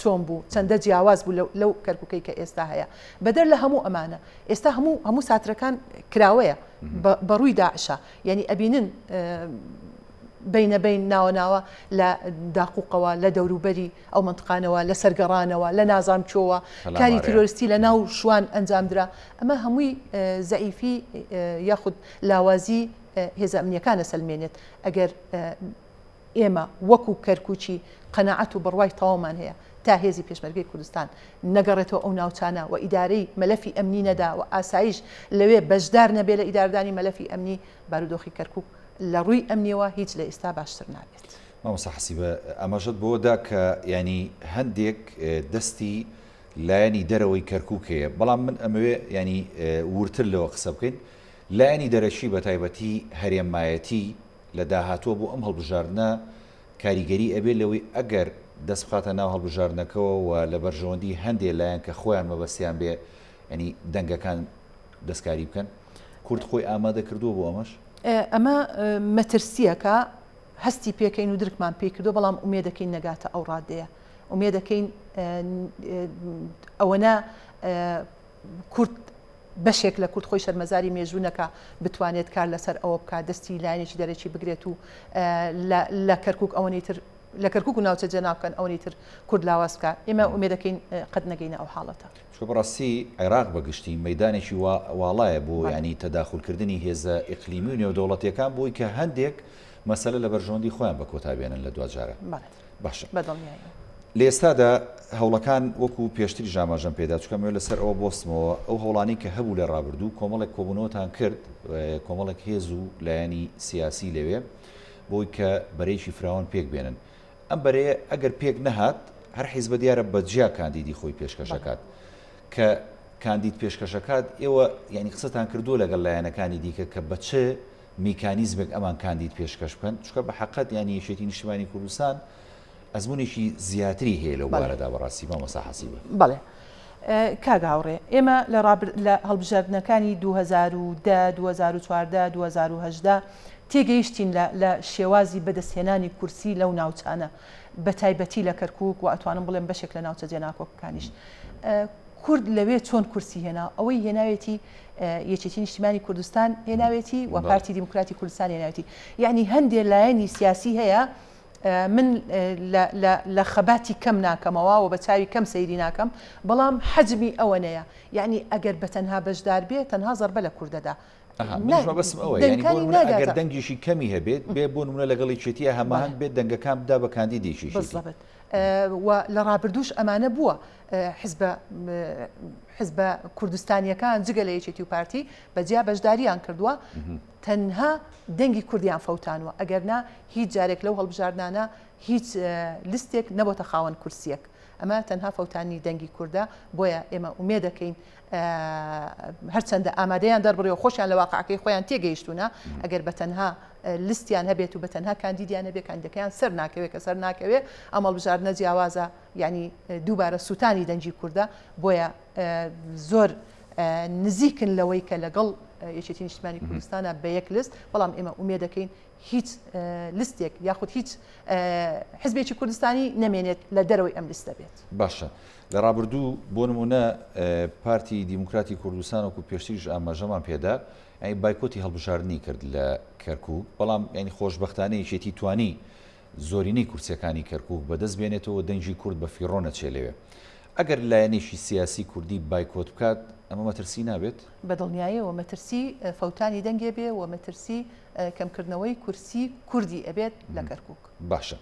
چۆن بوو چەندە جیاواز بوو لەو کەرکوکەی کە ئێستا هەیە بەدەر لە هەموو ئەمانە ئێستا هەموو هەموو ساترەکان کراوەیە بەڕووی داعشە یعنی ئەبینن بینە بین ناوە ناوە لە داقوقەوە لە دەوروبەری ئەو منتقانەوە لە سەرگەڕانەوە لە نازام چۆوە کاری تیرۆریستی لە ناو شوان ئەنجامدرا ئەمە هەمووی زەعیفی یاخود لاوازی هێزە ئەمنیەکانە سەلمێنێت ئەگەر ئێمە وەکو کەرکوکی قەناعەت و بڕوای تەواومان هەیە تا هێزی پێشمەرگەی کوردستان نەگەڕێتەوە ئەو ناوچانە و ئیدارەی مەلەفی ئەمنی نەدا و ئاسایش لەوێ بەشدار نەبێ لە ئیداردانی مەلەفی ئەمنی، بارودۆخی کەرکوک لە ڕووی ئەمنیەوە هیچ لە ئیستا باشتر نابێت.
مامۆستا حەسیبە ئاماژەت بەوە دا کە یانی هەندێک دەستی لایەنی دەرەوەی کەرکوک هەیە، بەڵام من ئەمەوێ یانی وردتر لەوە قسە بکەین، لایەنی دەرەکی بەتایبەتی هەرێمایەتی لە داهاتووە بۆ ئەم هەڵبژاردنە کاریگەری ئەبێ لەوەی ئەگەر دەست بخاتە ناو هەڵبژاردنەکەوە و لە بەرژەوەندی هەندێ لایەن کە خۆیان مەبەستیان بێ یانی دەنگەکان دەستکاری بکەن؟ کورد خۆی ئامادە کردووە بۆ ئەمەش؟
ئەمە مەترسییەکە هەستی پێکەین و درکمان پێی کردووە بەڵام ئومێدەکەین نەگاتە ئەو ڕادەیە ئومێدەکەین ئەوەنە کورد بەشێک لە کورد خۆی شەرمەزاری مێژوو نەکا بتوانێت کار لەسەر ئەوە بکات دەستی لایەنێکی دەرەکی بگرێت و لە کەرکک ئەوەنەی تر لە کەرکک و ناوچە جێناوکەن ئەوەنەی تر کورد لاواز بکات ئێمە ئومێدەکەین قەت نەگەینە ئەو حاڵەتە.
چونکە بەڕاستی عێراق بە گشتی مەیدانێکی واڵایە بۆ یانی تەداخولکردنی هێزە ئیقلیمی و نێودەوڵەتیەکان بۆی کە هەندێک مەسەلە لە بەرژەوەندی خۆیان بە کۆتا بێنن لە دواجارە. باشە.
بەدڵنیایەوە.
لە ئێستادا هەوڵەکان وەکو پێشتریش ئاماژەم پێدا چونکە ئەمەوێت لەسەر ئەوە بوەستمەوە ئەو هەوڵانەی کە هەبوو لە ڕابردوو کۆمەڵێک کۆبوونەوەتان کرد کۆمەڵێک هێز و لایەنی سیاسی لەوێ بۆی کە بەرەیەکی فراوان پێک بێنن ئەم بەرەیە ئەگەر پێک نەهات هەر حیزبە دیارە بە جیا کاندیدی خۆی پێشکەشەکات کە کاندید پێشکەشەکات ئێوە یعنی قسەتان کردووە لەگەڵ لایەنەکانی دیکە کە بە چ میکانیزمێک ئەمان کاندید پێشکەش بکەن چونکە بە حەقەت یانی یەکێتی نیشتمانی کوردستان ئەزمونێکی زیاتری هەیە لەو بوارەدا بەڕاستی مامۆستا حەسیبە.
بەڵێ کاک هاوڕێ ئێمە لە ڕابر لە هەڵبژاردنەکانی 2010 2014 2018 تێگەیشتین لە لە شێوازی بەدەستهێنانی کورسی لەو ناوچانە بە تایبەتی لە کەرکوک و ئەتوانم بڵێم بەشێک لە ناوچە جێناکۆکەکانیش کورد لەوێ چۆن کورسی هێنا ئەوەی هێناوێتی یەکێتی نیشتیمانی کوردستان هێناوێتی و پارتی دیموکراتی کوردستان هێناوێتی یعنی هەندێ لایەنی سیاسی هەیە من لە خەباتی کەم ناکەمەوە و بە چاوی کەم سەیری ناکەم بەڵام حەجمی ئەوەنەیە یعنی ئەگەر بە تەنها بەشدار بێ تەنها زەربە لە کوردەدا.
ئەها منیش مەبەستم ئەوەیە یانی بۆ
دەنگەکانی
نمونە ئەگەر
ناگاتە
دەنگێکی کەمی هەبێت بێ بۆ نمونە لەگەڵ یەکێتیە هەماهەنگ بێت دەنگەکان بدا بە کاندیدێکی یەکێتی.
بالضبط و لە ڕابردووش ئەمانە بووە حزبە حزبە کوردستانیەکان جگە لە یەکێتی و پارتی بە جیا بەشداریان کردووە تەنها دەنگی کوردیان فەوتانوە ئەگەر نا هیچ جارێک لەو هەڵبژاردنانە هیچ لیستێک نەبۆتە خاوەن کورسیەک ئەمە تەنها فەوتانی دەنگی کوردە بۆیە ئێمە ئومێدەکەین هەرچەندە ئامادەیان دەربڕیەوە خۆشیان لە واقعەکەی خۆیان تێگەیشتوونە ئەگەر بە تەنها لیستیان هەبێت و بە تەنها کاندیدیان هەبێت کاندیدەکەیان سەر ناکەوێت کە سەر ناکەوێت ئەم هەڵبژاردنە جیاوازە یعنی دووبارە سووتانی دەنگی کوردە بۆیە زۆر نزیکن لەوەی کە لەگەڵ یەکێتی نیشتمانی کوردستانە بە یەک لست بەڵام ئێمە ئومێدەکەین هیچ لستێک یاخود هیچ حزبێکی کوردستانی نەمێنێت لە دەرەوەی ئەم لستە بێت.
باشە لە ڕابردوو بۆ نموونە پارتی دیموکراتی کوردستان وەکو پێشتریش ئاماژەمان پێدا یانی بایکۆتی هەڵبژاردنی کرد لە کەرکوک بەڵام یانی خۆشبەختانە یەکێتی توانی زۆرینەی کورسیەکانی کەرکوک بەدەست بێنێتەوە دەنگی کورد بە فیڕۆ نەچێ لەوێ ئەگەر لایەنێکی سیاسی کوردی بایکۆت بکات ئەمە مەترسی نابێت؟
بە دڵنیایەوە مەترسی فەوتانی دەنگێ بێ و مەترسی کەمکردنەوەی کورسی کوردی ئەبێت لە کەرکوک.
باشە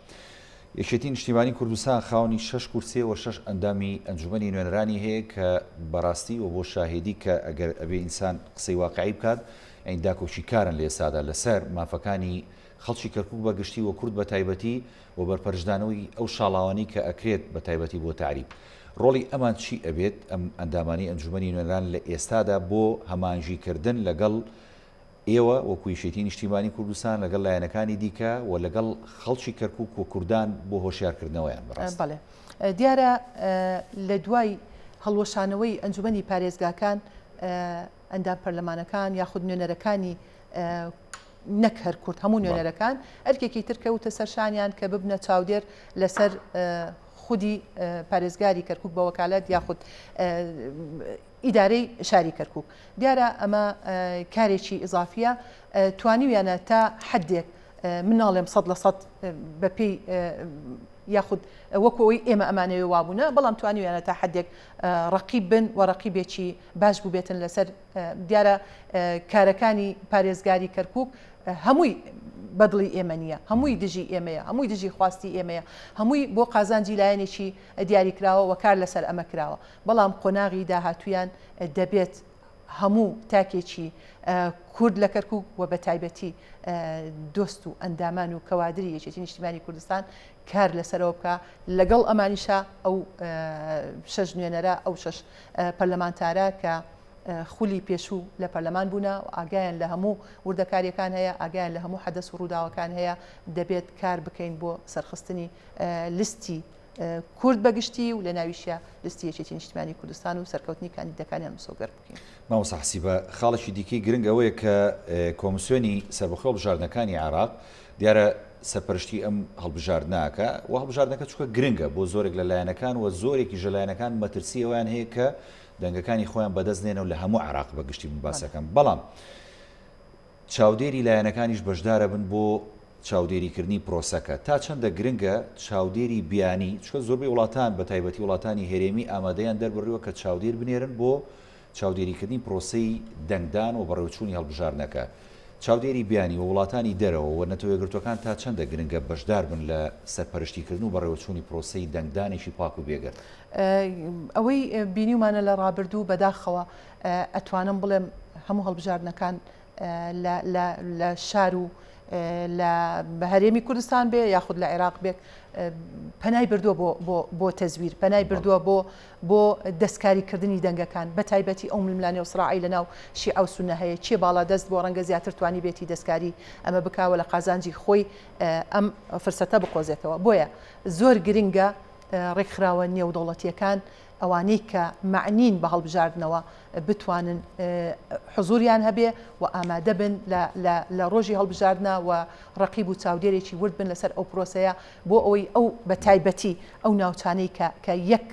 یەکێتی نیشتیمانی کوردستان خاوەنی شەش کورسیە و شەش ئەندامی ئەنجومەنی نوێنەرانی هەیە کە بەڕاستی و بۆ شاهێدی کە ئەگەر ئەبێ ئینسان قسەی واقعی بکات یانی داکۆکیکارن لە ئێستادا لەسەر مافەکانی خەڵکی کەرکوک بە گشتی و کورد بە تایبەتی و بەرپەرچدانەوەی ئەو شاڵاوانەی کە ئەکرێت بە تایبەتی بۆ تەعریب ڕۆڵی ئەمان چی ئەبێت ئەم ئەندامانی ئەنجومەنی نوێنەران لە ئێستادا بۆ هەماهەنگی کردن لەگەڵ ئێوە وەکو یەکێتی نیشتیمانی کوردستان لەگەڵ لایەنەکانی دیکە و لەگەڵ خەڵکی کەرکوک و کوردان بۆ هۆشیارکردنەوەیان بەڕاست.
بەڵێ دیارە لە دوای هەڵوەشانەوەی ئەنجومەنی پارێزگاکان ئەندام پەرلەمانەکان یاخود نوێنەرەکانی نەک هەر کورد هەموو نوێنەرەکان ئەرکێکی تر کەوتە سەر شانیان کە ببنە چاودێر لەسەر خودی پارێزگاری کەرکک بە وەکالەت یاخود ئیدارەی شاری کەرکوک. دیارە ئەمە کارێکی ئیزافیە، توانیویانە تا حەدێک من ناڵێم 100% بەپێی یاخود وەکو ئەوەی ئێمە ئەمانەوێ وابوونە، بەڵام توانیویانە تا حەدێک ڕەقیب بن و ڕەقیبێکی باش بووبێتن لەسەر دیارە کارەکانی پارێزگاری کەرکوک هەمووی بەدڵی ئێمە نییە، هەمووی دژی ئێمەیە، هەمووی دژی خواستی ئێمەیە، هەمووی بۆ قازانجی لایەنێکی دیاریکراوە و کار لەسەر ئەمە کراوە. بەڵام قۆناغی داهاتوویان دەبێت هەموو تاکێکی کورد لە کەرکوک و بە تایبەتی دۆست و ئەندامان و کەوادری یەکێتی نیشتیمانی کوردستان کار لەسەرەوە بکا لەگەڵ ئەمانیشا ئەو شەش نوێنەرە ئەو شەش پەرلەمانتارە کە خولی پێشوو لە پەرلەمان بوونە و ئاگایان لە هەموو وردەکاریەکان هەیە ئاگایان لە هەموو حەدەس و ڕووداوەکان هەیە دەبێت کار بکەین بۆ سەرخستنی لیستی کورد بە گشتی و لە ناویشیا لیستی یەکێتی نیشتیمانی کوردستان و سەرکەوتنی کاندیدەکانیان مسۆگەر بکەین.
مامۆستا حەسیبە، خاڵێکی دیکەی گرنگ ئەوەیە کە کۆمسیۆنی سەربەخۆی هەڵبژاردنەکانی عێراق دیارە سەرپەرشتی ئەم هەڵبژاردنە ئەکا و هەڵبژاردنەکە چونکە گرنگە بۆ زۆرێک لە لایەنەکان و زۆرێکیش لە لایەنەکان مەترسی ئەوەیان هەیە کە دەنگەکانی خۆیان بەدەست نێنەوە لە هەموو عێراق بە گشتی من باسەکەم بەڵام چاودێری لایەنەکانیش بەشدارەبن بۆ چاودێریکردنی پرۆسەکە، تا چەندە گرنگە چاودێری بیانی، چونکە زۆربەی وڵاتان بە تایبەتی وڵاتانی هەرێمی ئامادەیان دەربڕیوە کە چاودێر بنێرن بۆ چاودێریکردنی پرۆسەی دەنگدان و بەڕێوەچوونی هەڵبژاردنەکە. چاودێری بیانی و وڵاتانی دەرەوە و نەتەوەیەکگرتووەکان تا چەندە گرنگە بەشداربن لە سەرپەرشتیکردن و بەڕێوەچوونی پرۆسەی دەنگدانێکی پاک و بێگەرد؟
ئەوەی بینیومانە لە ڕابردوو بەداخەوە ئەتوانم بڵێم هەموو هەڵبژاردنەکان لە شار و لە هەرێمی کوردستان بێ یاخود لە عێراق بێت پەنای بردووە بۆ بۆ تەزویر پەنای بردووە بۆ بۆ دەستکاریکردنی دەنگەکان بە تایبەتی ئەو ململانێ و سراعی لە ناو شیعە و سونە هەیە چێ باڵا دەست بۆ ڕەنگە زیاتر توانی بێتی دەستکاری ئەمە بکاوە لە قازانجی خۆی ئەم فرسەتە بقۆزێتەوە بۆیە زۆر گرنگە ڕێکخراوە نێودەوڵەتیەکان ئەوانەی کە مەعنین بە هەڵبژاردنەوە بتوانن حزوریان هەبێ و ئامادە بن لە ڕۆژی هەڵبژاردنا و ڕەقیب و چاودێرێکی ورد بن لەسەر ئەو پرۆسەیە بۆ ئەوەی ئەو بە تایبەتی ئەو ناوچانەی کە کە یەک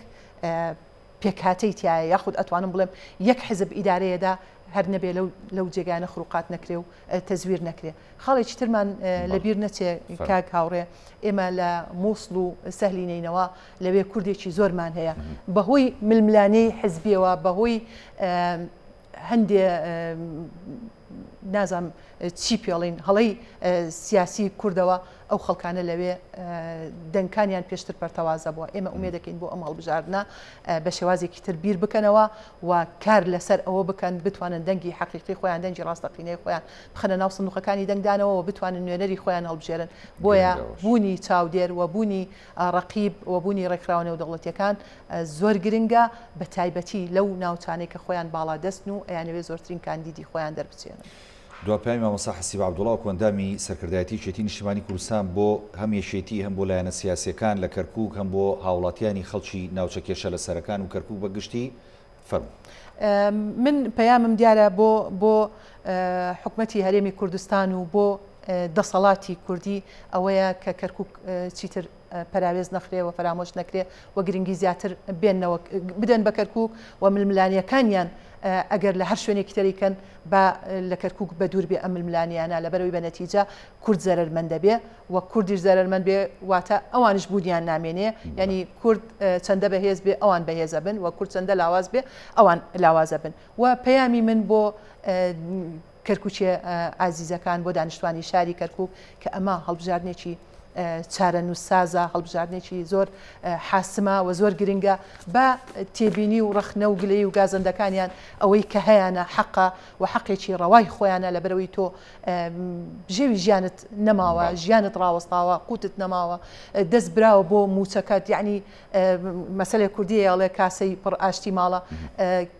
پێکهاتەی تایە یاخود ئەتوانم بڵێم یەک حزب ئیدارەیەدا هەر نەبێ لەو لەو جێگانە خروقات نەکرێ و تەزویر نەکرێ. خاڵێکی ترمان لەبیر نەچێ کاک هاوڕێ، ئێمە لە مووسڵ و سەهلی نەینەوا لەوێ کوردێکی زۆرمان هەیە، بەهۆی ململانێی حزبیەوە، بەهۆی هەندێ. نازانم چی پێڵین هەڵەی سیاسی کوردەوە ئەو خەڵکانە لەوێ دەنگکانیان پێشتر پەرتەوازە بووە ئێمە ئومێدەکەین بۆ ئەم هەڵبژاردنە بە شێوازێکی تر بیر بکەنەوە و کار لەسەر ئەوە بکەن بتوانن دەنگی حەقیقی خۆیان دەنگی ڕاستەقینەی خۆیان بخەنە ناو سندوقەکانی دەنگدانەوە و بتوانن نوێنەری خۆیان هەڵبژێرن بۆیە بوونی چاودێر و بوونی ڕەقیب و بوونی ڕێکخراوە نێودەوڵەتیەکان زۆر گرنگە بە تایبەتی لەو ناوچانەی کە خۆیان باڵادەستن و ئەیانەوێ زۆرترین کاندیدی خۆیان دەربچێنن.
دوا پەیامی مامۆستا حەسیب عەبدوڵا وەکو ئەندامی سەرکردایەتی یەکێتی نیشتیمانی کوردستان بۆ هەم یەکێتی هەم بۆ لایەنە سیاسیەکان لە کەرکوک هەم بۆ هاوڵاتیانی خەڵکی ناوچە کێشە لەسەرەکان و کەرکوک بە گشتی فەرموو.
من پەیامم دیارە بۆ بۆ حکومەتی هەرێمی کوردستان و بۆ دەسەڵاتی کوردی ئەوەیە کە کەرکوک چیتر پەراوێز نەخرێ و فەرامۆش نەکرێ و گرنگی زیاتر بێنەوە بدەن بە کەرکوک و ململانیەکانیان ئەگەر لە هەر شوێنێکی تری کەن با لە کەرکوک بە دوور بێ ئەم ململانیانە لەبەرەوەی بە نەتیجە کورد زەرەرمەند دەبێ و کوردیش زەرەرمەند بێ واتە ئەوانیش بوونیان نامێنێ یعنی کورد چەندە بەهێز بێ ئەوان بەهێزە بن و کورد چەندە لاواز بێ ئەوان لاوازە بن و پەیامی من بۆ کەرکوکیە ئازیزەکان بۆ دانیشتوانی شاری کەرکوک کە ئەمە هەڵبژاردنێکی چارەنووسسازە، هەڵبژاردنێکی زۆر حاسمە و زۆر گرنگە، بە تێبینی و ڕەخنە و گلەیی و گازەندەکانیان ئەوەی کە هەیانە حەقە و حەقێکی ڕەوای خۆیانە لەبەرئەوەی تۆ بژێوی ژیانت نەماوە، ژیانت ڕاوەستاوە، قوتت نەماوە، دەست براوە بۆ مووچەکەت، یەعنی مەسەلێ کوردی هەیە ئەڵێ کاسەی پڕ ئاشتی ماڵە،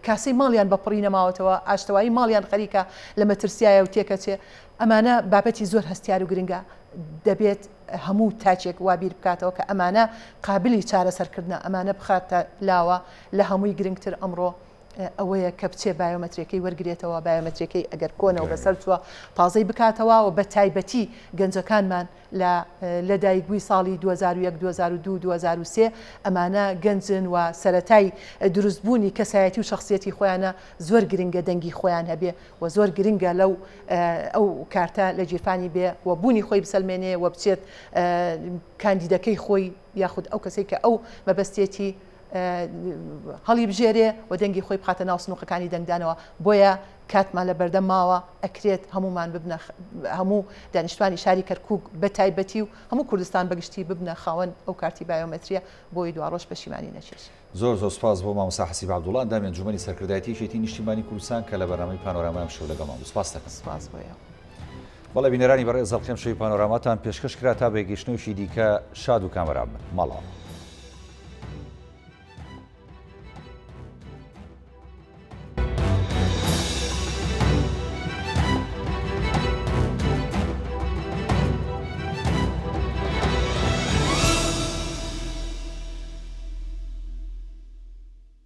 کاسەی ماڵیان بە پڕی نەماوەتەوە، ئاشتەوایی ماڵیان خەریکە لە مەترسیایە و تێکەچێ، ئەمانە بابەتی زۆر هەستیار و گرنگە، دەبێت هەموو تاکێک وا بیر بکاتەوە کە ئەمانە قابلی چارەسەرکردنە، ئەمانە بخاتە لاوە، لە هەمووی گرنگتر ئەمڕۆ ئەوەیە کە بچێ بایۆمەترێکەی وەرگرێتەوە، بایۆمەترێکەی ئەگەر کۆنە و بەسەر چووە تازەی بکاتەوە و بە تایبەتی گەنجەکانمان لە لەدایکبووی ساڵی 2001، 2002، 2003 ئەمانە گەنجن و سەرەتای دروستبوونی کەسایەتی و شەخسیەتی خۆیانە، زۆر گرنگە دەنگی خۆیان هەبێ و زۆر گرنگە لەو ئەو کارتە لە گیرفانی بێ و بوونی خۆی بسەلمێنێ و بچێت کاندیدەکەی خۆی یاخود ئەو کەسەی کە ئەو مەبەستێتی هەڵیبژێرێ و دەنگی خۆی بخاتە ناو سنووقەکانی دەنگدانەوە. بۆیە کاتمان لە بەردەم ماوە، ئەکرێت هەموومان ببنە هەموو دانیشتوانی شاری کەرکووک بە تایبەتی و هەموو کوردستان بە گشتی ببنە خاوەن ئەو کارتی بایۆمەترییە بۆی دواڕۆژ پەشیمانی نەچێت.
زۆر زۆر سوپاس بۆ مامۆستا حەسیب عەبدوڵا ئەندامی ئەنجومەنی سەرکردایەتی یەکێتی نیشتیمانی کوردستان کە لە بەرنامەی پانۆراما ئەمشەو لەگەڵمان بوو. سوپاست دەکەم.
سوپاس بۆ ئێوە.
بەڵێ بینەرانی بەڕێز ئەڵقەی ئەمشەوی پانۆراماتان پێشکەش کرا تا بە یەکگەیشتنەوەیەکی دیکە شاد و کامەران بن. ماڵئاوا.